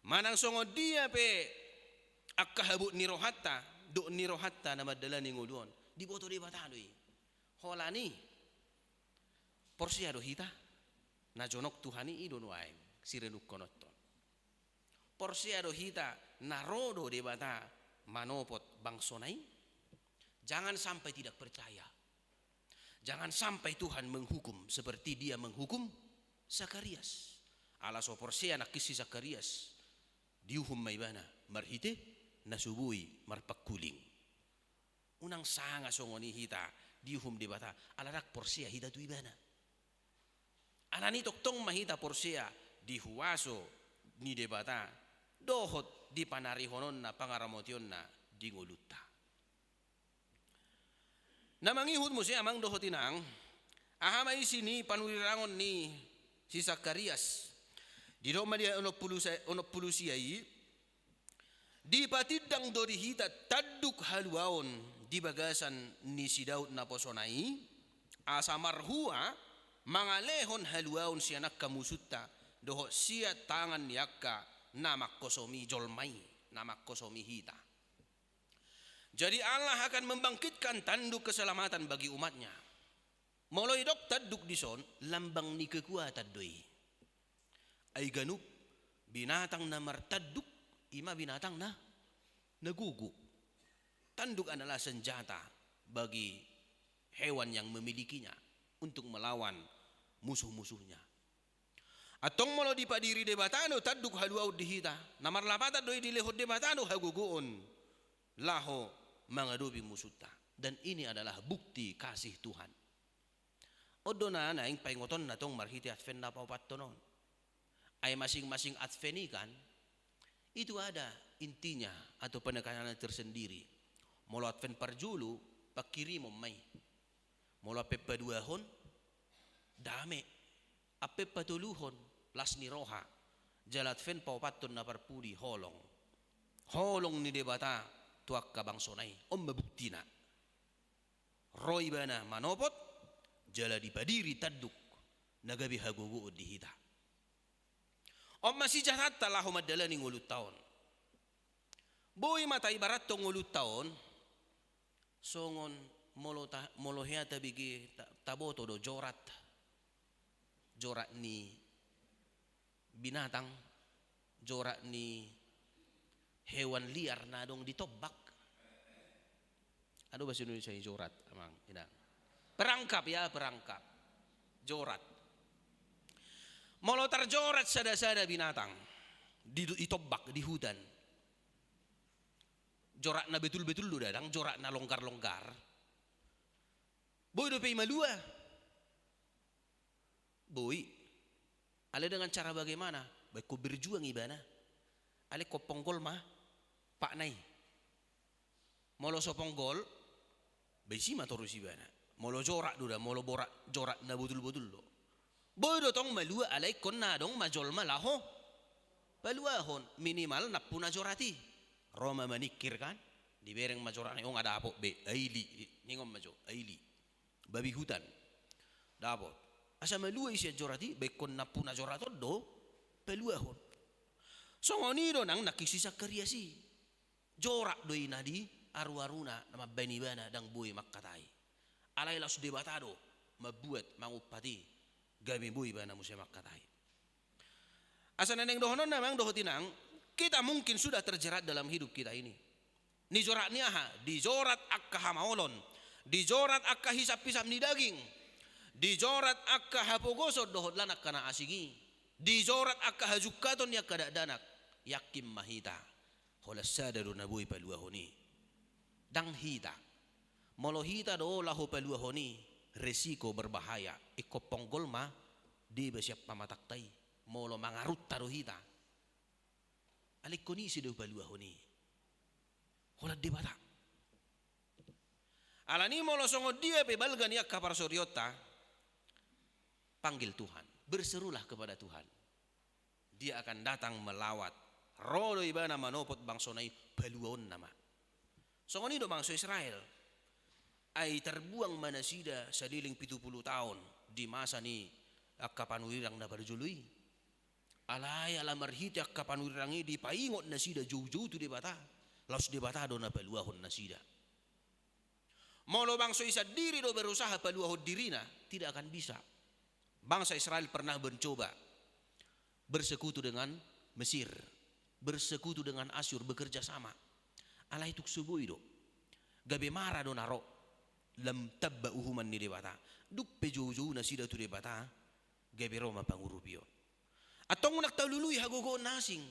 Manang songon dia pe angka habot ni rohanta, dok ni rohanta na mandalani ngolu on, diboto Debata do i. Holan i, porsea do hita na jonok Tuhan i? I do nuaeng sirenungkononta on. Porsea do hita na ro do Debata manopot bangsona i, jangan sampai tidak percaya. Jangan sampai Tuhan menghukum seperti Dia menghukum Zakarias. Ala so porsea nangkin si Zakarias, diuhum ma ibana marhite na so boi marpangkuling. Unang sanga songon i hita diuhum Debata, ala ndang porsea hita tu Ibana. Alani tongtong ma hita porsea di huaso ni Debata dohot di panarihononna, pangaramotionna di ngolunta. Na mangihut muse, amang dohot inang, aha ma isi ni panurirang ni si Zakarias? Didok ma di onom pulu sia, onom pulu sia i, dipatindang do di hita tanduk haluaon di bagasan ni si Daud naposona i, asa marhua mangalehon haluaon sian angka musunta dohot sian tangan ni angka na mangkosomi jolma i, na mangkosomi hita. Jadi Allah akan membangkitkan tanduk keselamatan bagi umatnya. Molo didok tanduk dison, lambang ni kekuatan do i. Ai ganup binatang na martanduk, ima binatang na, na gogo. Tanduk adalah senjata bagi hewan yang memilikinya untuk melawan musuh-musuhnya. Antong molo dipadiri Debata do tanduk haluaon di hita, na marlapatan do i dilehon Debata do hagogoon laho mangadopi musunta. Dan ini adalah bukti kasih Tuhan. On do na naeng paingotonna tong marhite Advent na paopathon on. Ai masing-masing Advent i kan, itu ada intinya atau penekanannya tersendiri. Molo Advent parjolo, pangkirimon ma i. Molo Advent paduahon, dame. Advent patoluhon, las ni roha. Jala Advent paopathon na parpudi, holong. Holong ni Debata tu angka bangsona i. On ma buktina. Ro Ibana manopot, jala dipadiri tanduk na gabe hagogoon di hita. On ma sinjatanta laho mandalani ngolunta on. Boi ma taibarathon ngolunta on songon molo ta-, molo hea tabege ta-, taboto do jorat. Jorat ni binatang, jorat ni hewan liar na adong di tombak. Adong bahasa Indonesia ni jorat, amang, inang? Perangkap ya, perangkap. Jorat. Molo tarjorat sada-sada binatang di, di tombak, di hutan. Jorat na betul-betul do da, ndang jorat na longgar-longgar. Boi dope i malua. Boi. Alai dengan cara bagaimana? Baen ingkon berjuang ibana. Alai ingkon ponggol ma patna i. Molo so ponggol, baen isi ma torus ibana. Molo jorat do da, molo borat, jorat na botul-botul do. Boi do tong malua, alai ingkon na adong ma jolma laho paluahon, minimal nampuna jorat i. Ro ma maningkir kan, dibereng ma jorat i, o nga dapot be, aili, ningon ma jo, aili. Babi hutan. Dapot. Asa malua i sian jorat i, baen ingkon nampuna jorat on do paluahon. Songon i do nang nangkin si Zakarias i. Jorat do i na di aru-aruna na mambaen ibana ndang boi mangkatai. Alai laos Debata do mambuat, mangumpat i, gabe boi ibana muse mangkatai. Asa na naeng dohononna, amang dohot inang, kita mungkin sudah terjerat dalam hidup kita ini. Nijorat ni aha? Dijorat angka hamaolon, dijorat angka hisap-hisap ni daging, dijorat angka hapogoson dohot lan angka na asing i, dijorat angka hajungkaton ni angka dakdanak. Yakin ma hita, holan sada do na boi paluahon i. Ndang hita. Molo hita do laho paluahon i, resiko berbahaya. Ingkon ponggol ma deba sian pamatangta i. Molo mangarunta do hita, alai ingkon ise do paluahon i? Holan Debata. Alani molo songon dia pe balga ni angka parsorionta, panggil Tuhan, berserulah kepada Tuhan. Dia akan datang melawat. Ro do Ibana manopot bangsona i, paluaonna ma. Songon i do bangso Israel. Ai tarbuang ma nasida saleleng pitu pulu taon di masa ni angka panurirang na parjolo i. Alai ala marhite angka panurirang i dipaingot nasida joujou tu Debata. Laos Debata do na paluahon nasida. Molo bangso i sandiri do berusaha paluahon dirina, tidak akan bisa. Bangsa Israel pernah mencoba bersekutu dengan Mesir, bersekutu dengan Asyur, bekerja sama. Alai tung so boi do. Gabe mara do na ro. Lam tamba uhuman ni Debata. Dung pe joujou nasida tu Debata, gabe ro ma pangurupion. Antong unang talului hagogoon na asing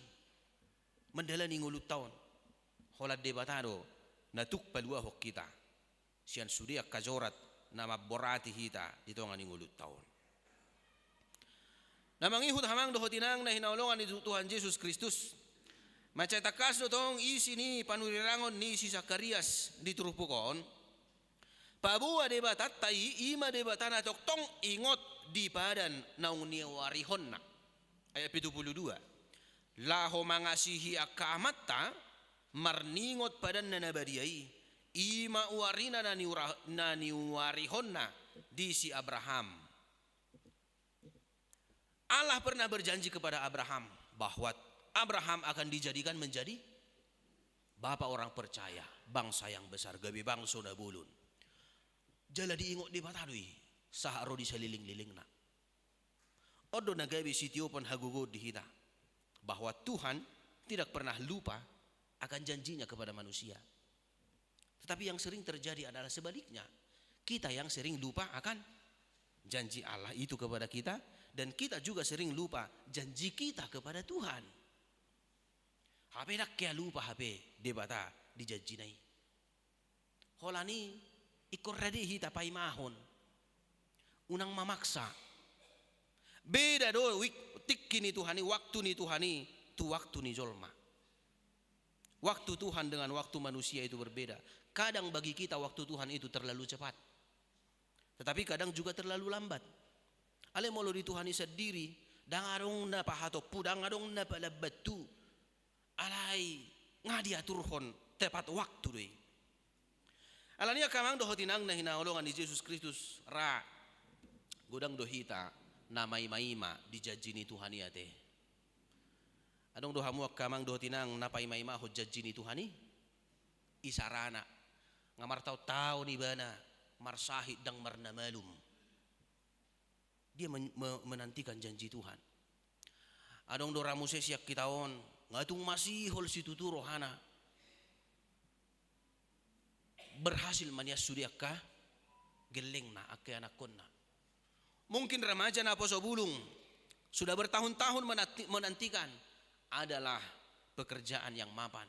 mandalani ngolunta on. Holan Debata do na tuk paluahon hita sian sude angka jorat na mamborati hita di tonga ni ngolunta on. Na mangihut amang dohot inang na hinaholongan ni Tuhan Jesus Kristus, mansai tangkas do tong isi ni panurirangon ni si Sakarias di turpuk on. Paboa Debatanta i, i ma Debata na tongtong ingot di padan naung niuarihonna. Ayat pitu pulu dua. Laho mangasihi angka amanta, marningot padanna na badia i, i ma uarina na niura-, na niuarihonna di si Abraham. Allah pernah berjanji kepada Abraham bahwa Abraham akan dijadikan menjadi bapa orang percaya, bangsa yang besar, gabe bangso na bolon. Jala diingot Debata do i, sahat ro di salelenglelengna. On do na gabe sitiopon hagogoon di hita, bahwa Tuhan tidak pernah lupa akan janjinya kepada manusia. Tetapi yang sering terjadi adalah sebaliknya. Kita yang sering lupa akan janji Allah itu kepada kita, dan kita juga sering lupa janji kita kepada Tuhan. Hape ndang hea lupa hape Debata di janjina i. Holan i ingkon rade hita paimahon. Unang mamaksa. Beda do wik-, tingki ni Tuhan i, waktu ni Tuhan i tu waktu ni jolma. Waktu Tuhan dengan waktu manusia itu berbeda. Kadang bagi kita waktu Tuhan itu terlalu cepat. Tetapi kadang juga terlalu lambat. Alai molo di Tuhan i sandiri, ndang adong na pahatompu, ndang adong na palambat tu. Alai nga diaturhon tepat waktu do i. Alani i angka amang dohot inang na hinaholongan ni Jesus Kristus, ra godang do hita na maimaima di janji ni Tuhan i ate. Adong do hamu angka amang dohot inang na paimaimahon janji ni Tuhan i? Isarana, nga martaontaon ibana marsahit ndang marnamalum. Dia men-, me-, menantikan janji Tuhan. Adong do ra muse sian hita on, nga tung masihol situtu rohana. Berhasil ma nian sude angka gellengna, angka ianakhonna. Mungkin remaja naposo bulung, sudah bertahun-tahun menanti-, menantikan adalah pekerjaan yang mapan.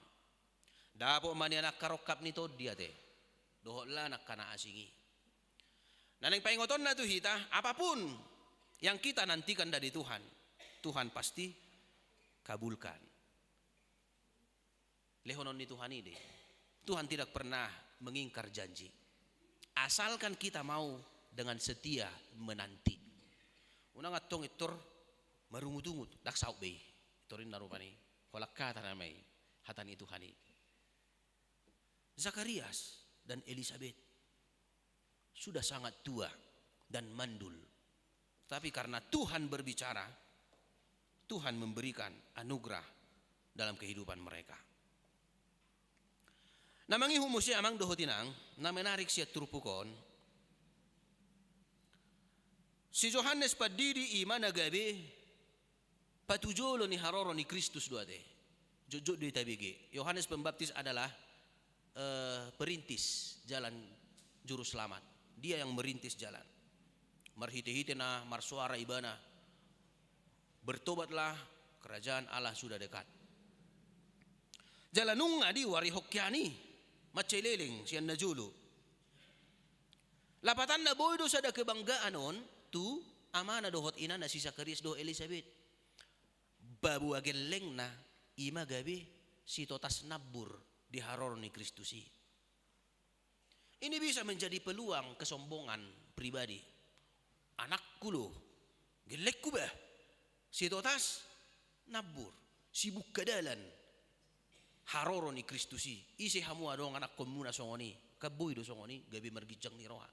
Dapot ma nian angka rongkap ni tondi ate, dohot lan angka na asing i. Na naeng paingotonna tu hita, apapun yang kita nantikan dari Tuhan, Tuhan pasti kabulkan. Lehonon ni Tuhan i do i. Tuhan tidak pernah mengingkar janji. Asalkan kita mau dengan setia menanti. Unang antong pintor marungutungut, ndang saut be i. Pintor ninna rupani, holan hata nama i, hata ni Tuhan i. Zakarias dan Elisabet sudah sangat tua dan mandul. Tapi karena Tuhan berbicara, Tuhan memberikan anugerah dalam kehidupan mereka. Na mangihut muse amang dohot inang, na menarik sian turpuk on, si Johannes Pandidi i ma na gabe patujolo ni haroro ni Kristus do ate. Jotjot do i tabege. Yohanes Pembaptis adalah, eh, perintis jalan juru selamat. Dia yang merintis jalan. Marhitehite na marsoara ibana, "Bertobatlah, kerajaan Allah sudah dekat." Jala nunga diuarihon hian i, mansai leleng sian na jolo. Lapatanna boi do sada kebanggaan on tu amana dohot inana si Zakarias dohot Elisabet. Paboa gellengna i ma gabe sitotas nambur di haroro ni Kristus i. Ini bisa menjadi peluang kesombongan pribadi. Anakku lo, gellengku bah, sitotas nambur, sibuka dalan haroro ni Kristus i. Ise hamu adong anakkonmuna songon i? Kan boi do songon i, gabe marginjang ni roha.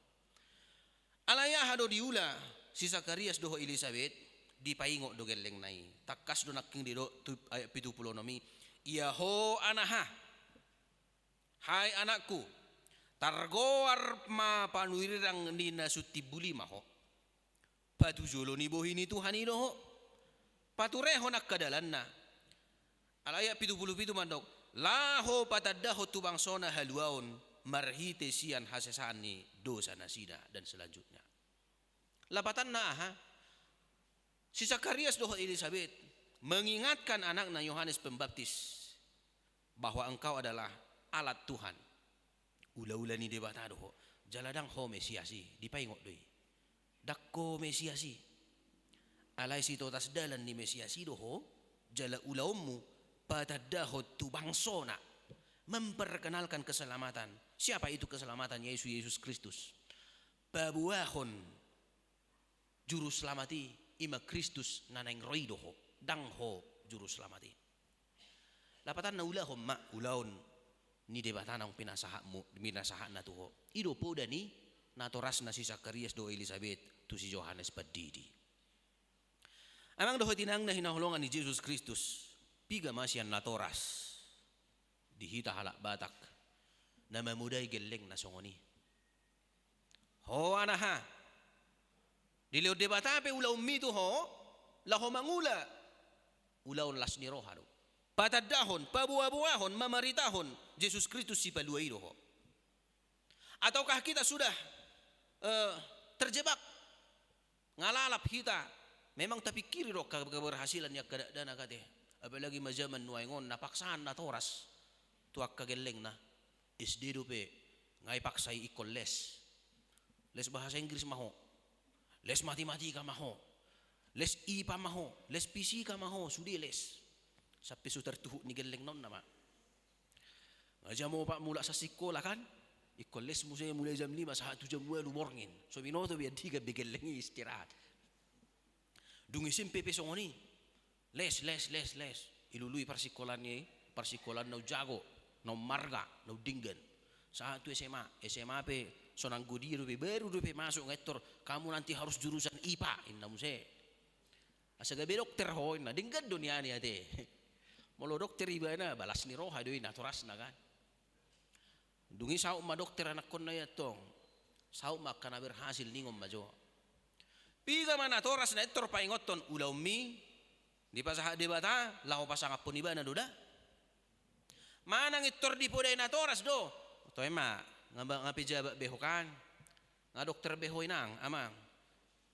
Alai aha do diula si Zakarias dohot Elisabet? Dipaingot do gellengna i. Tangkas do nangkin didok tu ayat pitu pulu onom i, "Ia ho anaha, hai anakku, targoar ma panurirang ni na sun timbul i ma ho. Patujolo ni bohi ni Tuhan i do ho. Paturehon angka dalanna." Alai ayat pitu pulu pitu mandok, laho patandahon tu bangsona haluaon marhite sian hasesaan ni dosa nasida, dan selanjutnya. Lapatanna aha? Si Sakarias dohot Elisabet mengingatkan anakna Yohanes Pembaptis bahwa engkau adalah alat Tuhan. Ulaula ni Debata do ho. Jala ndang ho Mesias i, dipaingot do i. Ndang ho Mesias i. Alai sitotas dalan ni Mesias i do ho, jala ulaonmu patandahon tu bangsona, memperkenalkan keselamatan. Siapa itu keselamatan? Yaitu Yesus Kristus. Paboahon Juruselamat i, i ma Kristus na naeng ro i do ho, ndang ho Juruselamat i. Lapatanna, ulahon ma ulaon ni Debata naung pinasahatmu, pinasahatna tu ho. I do poda ni natorasna si Sakarias dohot Elisabet tu si Johannes Pandidi. Amang dohot inang na hinaholongan ni Jesus Kristus, piga ma sian natoras di hita halak Batak na mamodai gellengna songon i. Ho anaha, dilehon Debata pe ulaonmi tu ho, laho mangula ulaon las ni roha do. Patandahon, paboaboahon, mamaritahon Jesus Kristus Sipalua i do ho. Ataukah kita sudah, eh, terjebak, nga lalap hita? Memang tapingkiri do angka keberhasilan ni angka dakdanak ate. Apalagi ma jaman nuaeng on na paksaan natoras tu angka gellengna. S D dope nga ipaksai ingkon les. Les bahasa Inggris ma ho. Les matematika ma ho. Les ipa ma ho. Les fisika ma ho. Sude les. Sampe so tartuhuk ni gellengna on nama. Nga jam opat mulak sian sikola kan. Ingkon les muse mulai jam lima sahat tu jam ualu borngin. So binoto be andigan be gelleng i istirahat. Dung S M P pe songon i. Les, les, les, les. Ilului parsikolaan i, parsikolaan naung jago, naung marga, naung denggan. Sahat tu S M A, S M A pe so nanggo dia dope, baru dope masuk nga intor, kamu nanti harus jurusan ipa, inna muse. Asa gabe dokter ho, inna, denggan do nian i ate. Molo dokter ibana, ba las ni roha do i natorasna kan. Dung i saut ma dokter anakkonna i antong. Saut ma angka na berhasil, ningon ma jo. Piga ma natoras na intor paingothon ulaonmi, dipasahat Debata laho pasangaphon ibana do da? Manang intor dipodai natoras do? Toe ma, nga, nga pejabat be ho kan. Nga dokter be ho inang, amang.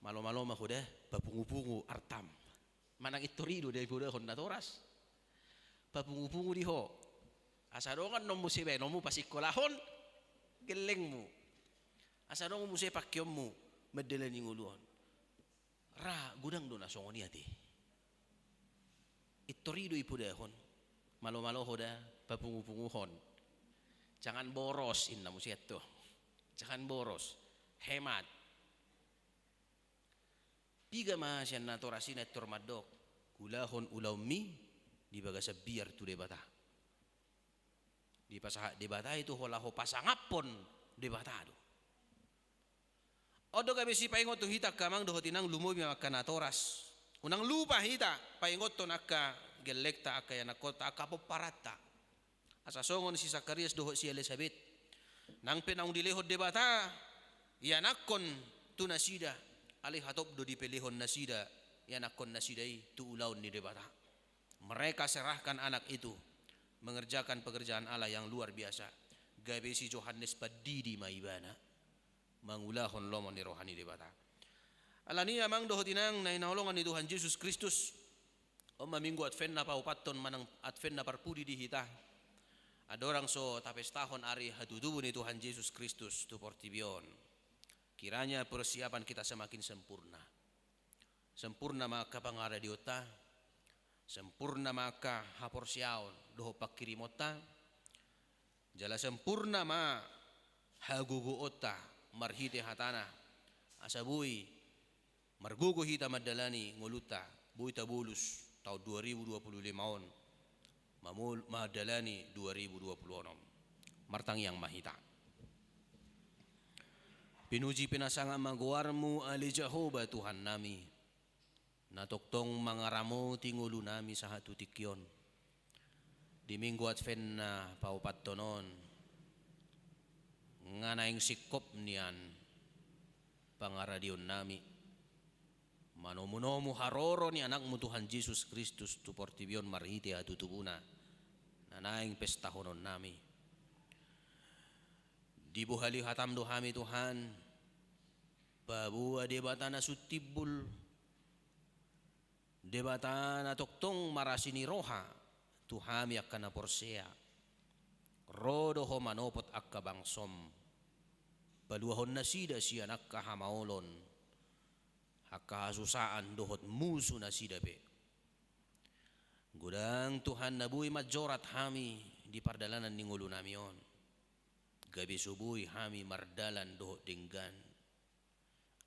Malomalo ma ho da, papungupungu artam. Manang intor i do dipodahon natoras. Papungupungu di ho. Asa adong annon muse baenonmu pasikkolahon gellengmu. Asa adong muse pakeonmu mandalani ngolu on. Ra godang do na songon i ate. Intor i do ipodahon. Malomalo ho da, papungupunguhon. Jangan boros, inna muse antong. Jangan boros. Hemat. Piga ma sian natoras i na intor mandok, ulahon ulaonmi di bagasan biar tu Debata. Dipasahat Debata i tu ho laho pasangaphon Debata do. On do gabe sipaingot tu hita angka amang dohot inang, lumobi ma angka natoras. Unang lupa hita paingothon angka gellengta, angka ianakkonta, angka pomparanta. Asa songon si Sakarias dohot si Elisabet, nang pe naung dilehon Debata ianakkon tu nasida, alai hatop do dipelehon nasida ianakkon nasida i tu ulaon ni Debata. Mereka serahkan anak itu mengerjakan pekerjaan Allah yang luar biasa. Gabe si Johannes Pandidi ma ibana. Mangulahon lomo ni roha ni Debata. Alani i amang dohot inang na hinaholongan ni Tuhan Jesus Kristus, on ma minggu Advent na paopathon manang Advent na parpudi di hita. Andorang so tapestahon ari hatutubu ni Tuhan Jesus Kristus tu portibi on, kiranya persiapan kita semakin sempurna. Sempurna ma angka pangaradionta, sempurna ma angka haporseaon dohot pangkirimonta, jala sempurna ma hagogoonta marhite hatana, asa boi margogo hita mandalani ngolunta, boi tabolus taon dua ribu dua puluh lima on, mamol-, mandalani dua ribu dua puluh onom. Martangiang ma hita. Pinuji pinasangap ma goarmu ale Jahowa Tuhannami. Na tongtong mangaramoti ngolunami sahat tu tingki on. Di minggu Advent na paopathon on, nga naeng singkop nian pangaradionnami manomunomu haroro ni Anakmu Tuhan Jesus Kristus tu portibi on marhite hatutubuna. na naeng pestahonon nami. Dibohali hatam do hami Tuhan, paboa Debata na sun timbul, Debata na tongtong marasi ni roha tu hami angka na porsea. Ro do Ho manopot angka bangsom, paluahon nasida sian angka hamaolon, angka hasusaan dohot musu nasida pe. Godang Tuhan na boi manjorat hami di pardalanan ni ngolu nami on, gabe so boi hami mardalan dohot denggan.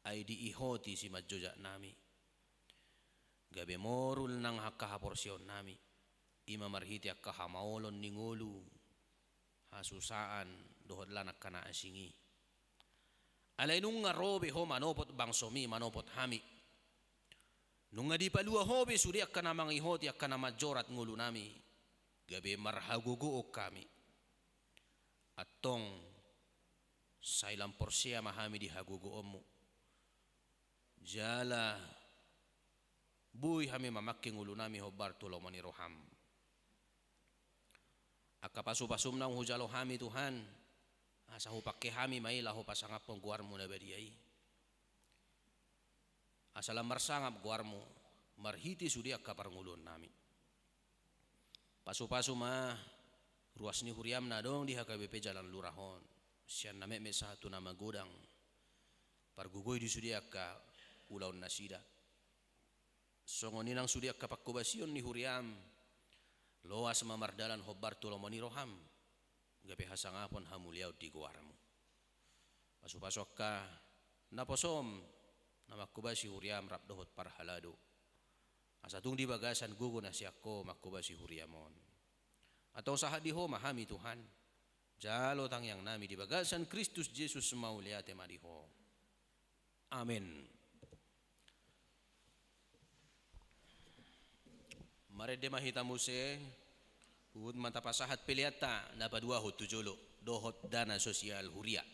Ai diihoti simanjojak nami, gabe morul nang angka haporseaon nami, i ma marhite angka hamaolon ni ngolu, hasusaan dohot lan angka na asing i. Alai nunga ro be Ho manopot bangsom i, manopot hami. Nunga dipalua Ho be sude angka na mangihoti, angka na manjorat ngolu nami, gabe marhagogoon hami. Antong, sai lam porsea ma hami di hagogoonmu, jala boi hami mamangke ngolu nami hombar tu lomo ni roham. Angka pasupasum naung hujalo hami Tuhan, asa hupangke hami ma i laho pasangaphon goarmu na badia i. Asa lam marsangap goarmu marhite sude angka parngoluon nami. Pasupasu ma ruas ni huriam na adong di H K B P Jalan Lurah on, sian na metmet sahat tu na magodang. Pargogoi di sude angka ulaon nasida. Songon i nang sude angka pangkobasion ni huriam, loas ma mardalan hombar tu lomo ni roham, gabe hasangapon hamuliaon di goarmu. Pasupasu angka naposom na mangkobasi huriam rap dohot parhalado, asa tung di bagasan gogo na sian Ho mangkobasi huriam on. Antong sahat di Ho ma hami Tuhan, jalo tangiang nami di bagasan Kristus Jesus, mauliate ma di Ho. Amen. Marende ma hita muse, huhut ma tapasahat peleanta na paduahon tu jolo dohot dana sosial huria.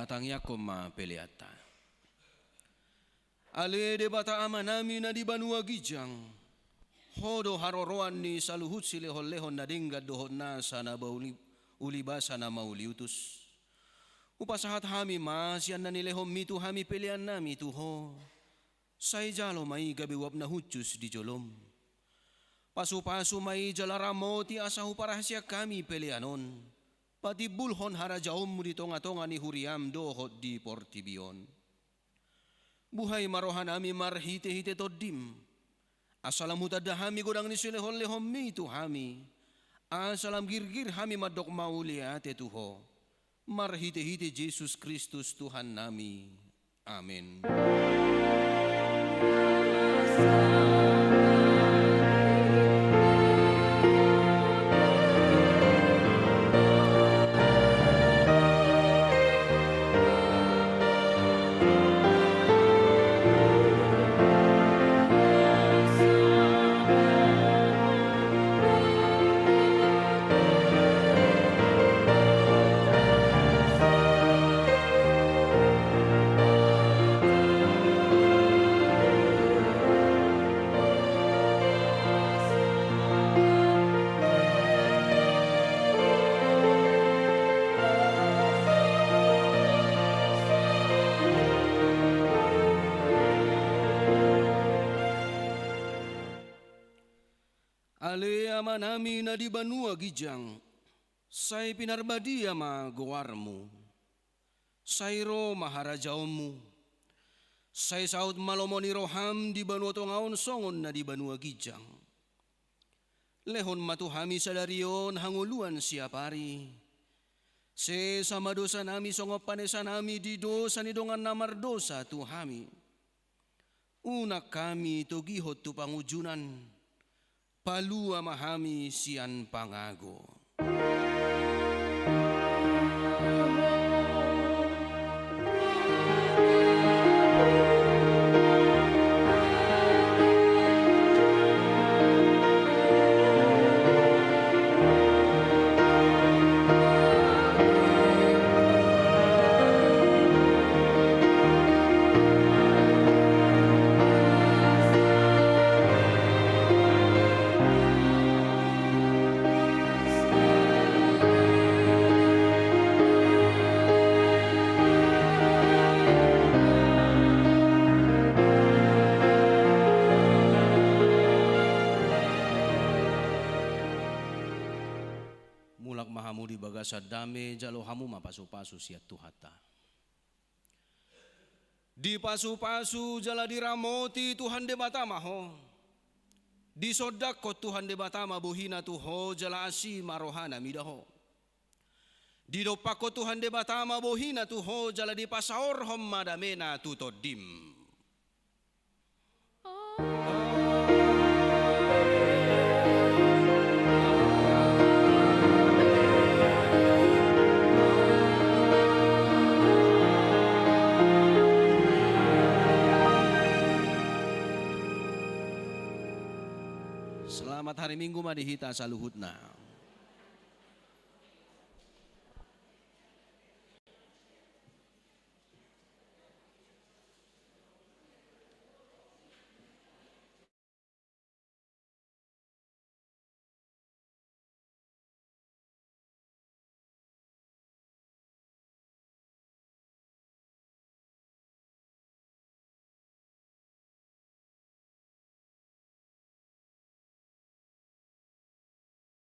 Tangiangkon ma peleanta. Ale Debata Amanami na di banua ginjang, Ho do haroroan ni saluhut silehonlehon na denggan dohot nasa na bauli, uli basa na mauliutus. Hupasahat hami ma sian na nilehonMi tu hami peleannami tu Ho. Sai jalo ma i gabe uap na hushus di joloM. Pasupasu ma i jala ramoti asa huparahaseang hami pelean on patimbulhon harajaonMu di tongatonga ni huriaM dohot di portibi on. Buhai ma rohanami marhitehite TondiM, asa lam hutanda hami godang ni silehonlehonMi tu hami, asa lam girgir hami mandok mauliate tu Ho. Marhitehite Jesus Kristus Tuhannami. Amen. Ale Amanami na di banua ginjang, sai pinarbadia ma goarMu. Sai ro ma harajaonMu. Sai saut ma lomo ni rohaM di banua tonga on songon na di banua ginjang. Lehon ma tu hami sadari on hangoluan siapari. Sesa ma dosanami songon panesanami di dosa ni dongan na mardosa tu hami. Unang hami togihon tu pangunjunan. Palua ma hami sian pangago. Mulak ma hamu di bagasan dame, jalo hamu ma pasupasu sian Tuhanta. Dipasupasu jala diramoti Tuhan Debata ma ho. Disondangkon Tuhan Debata ma bohiNa tu ho jala asi ma rohaNa mida ho. Didompakkon Tuhan Debata ma bohiNa tu ho jala dipasaorhon ma dameNa tu tondim. Selamat hari Minggu ma di hita saluhutna.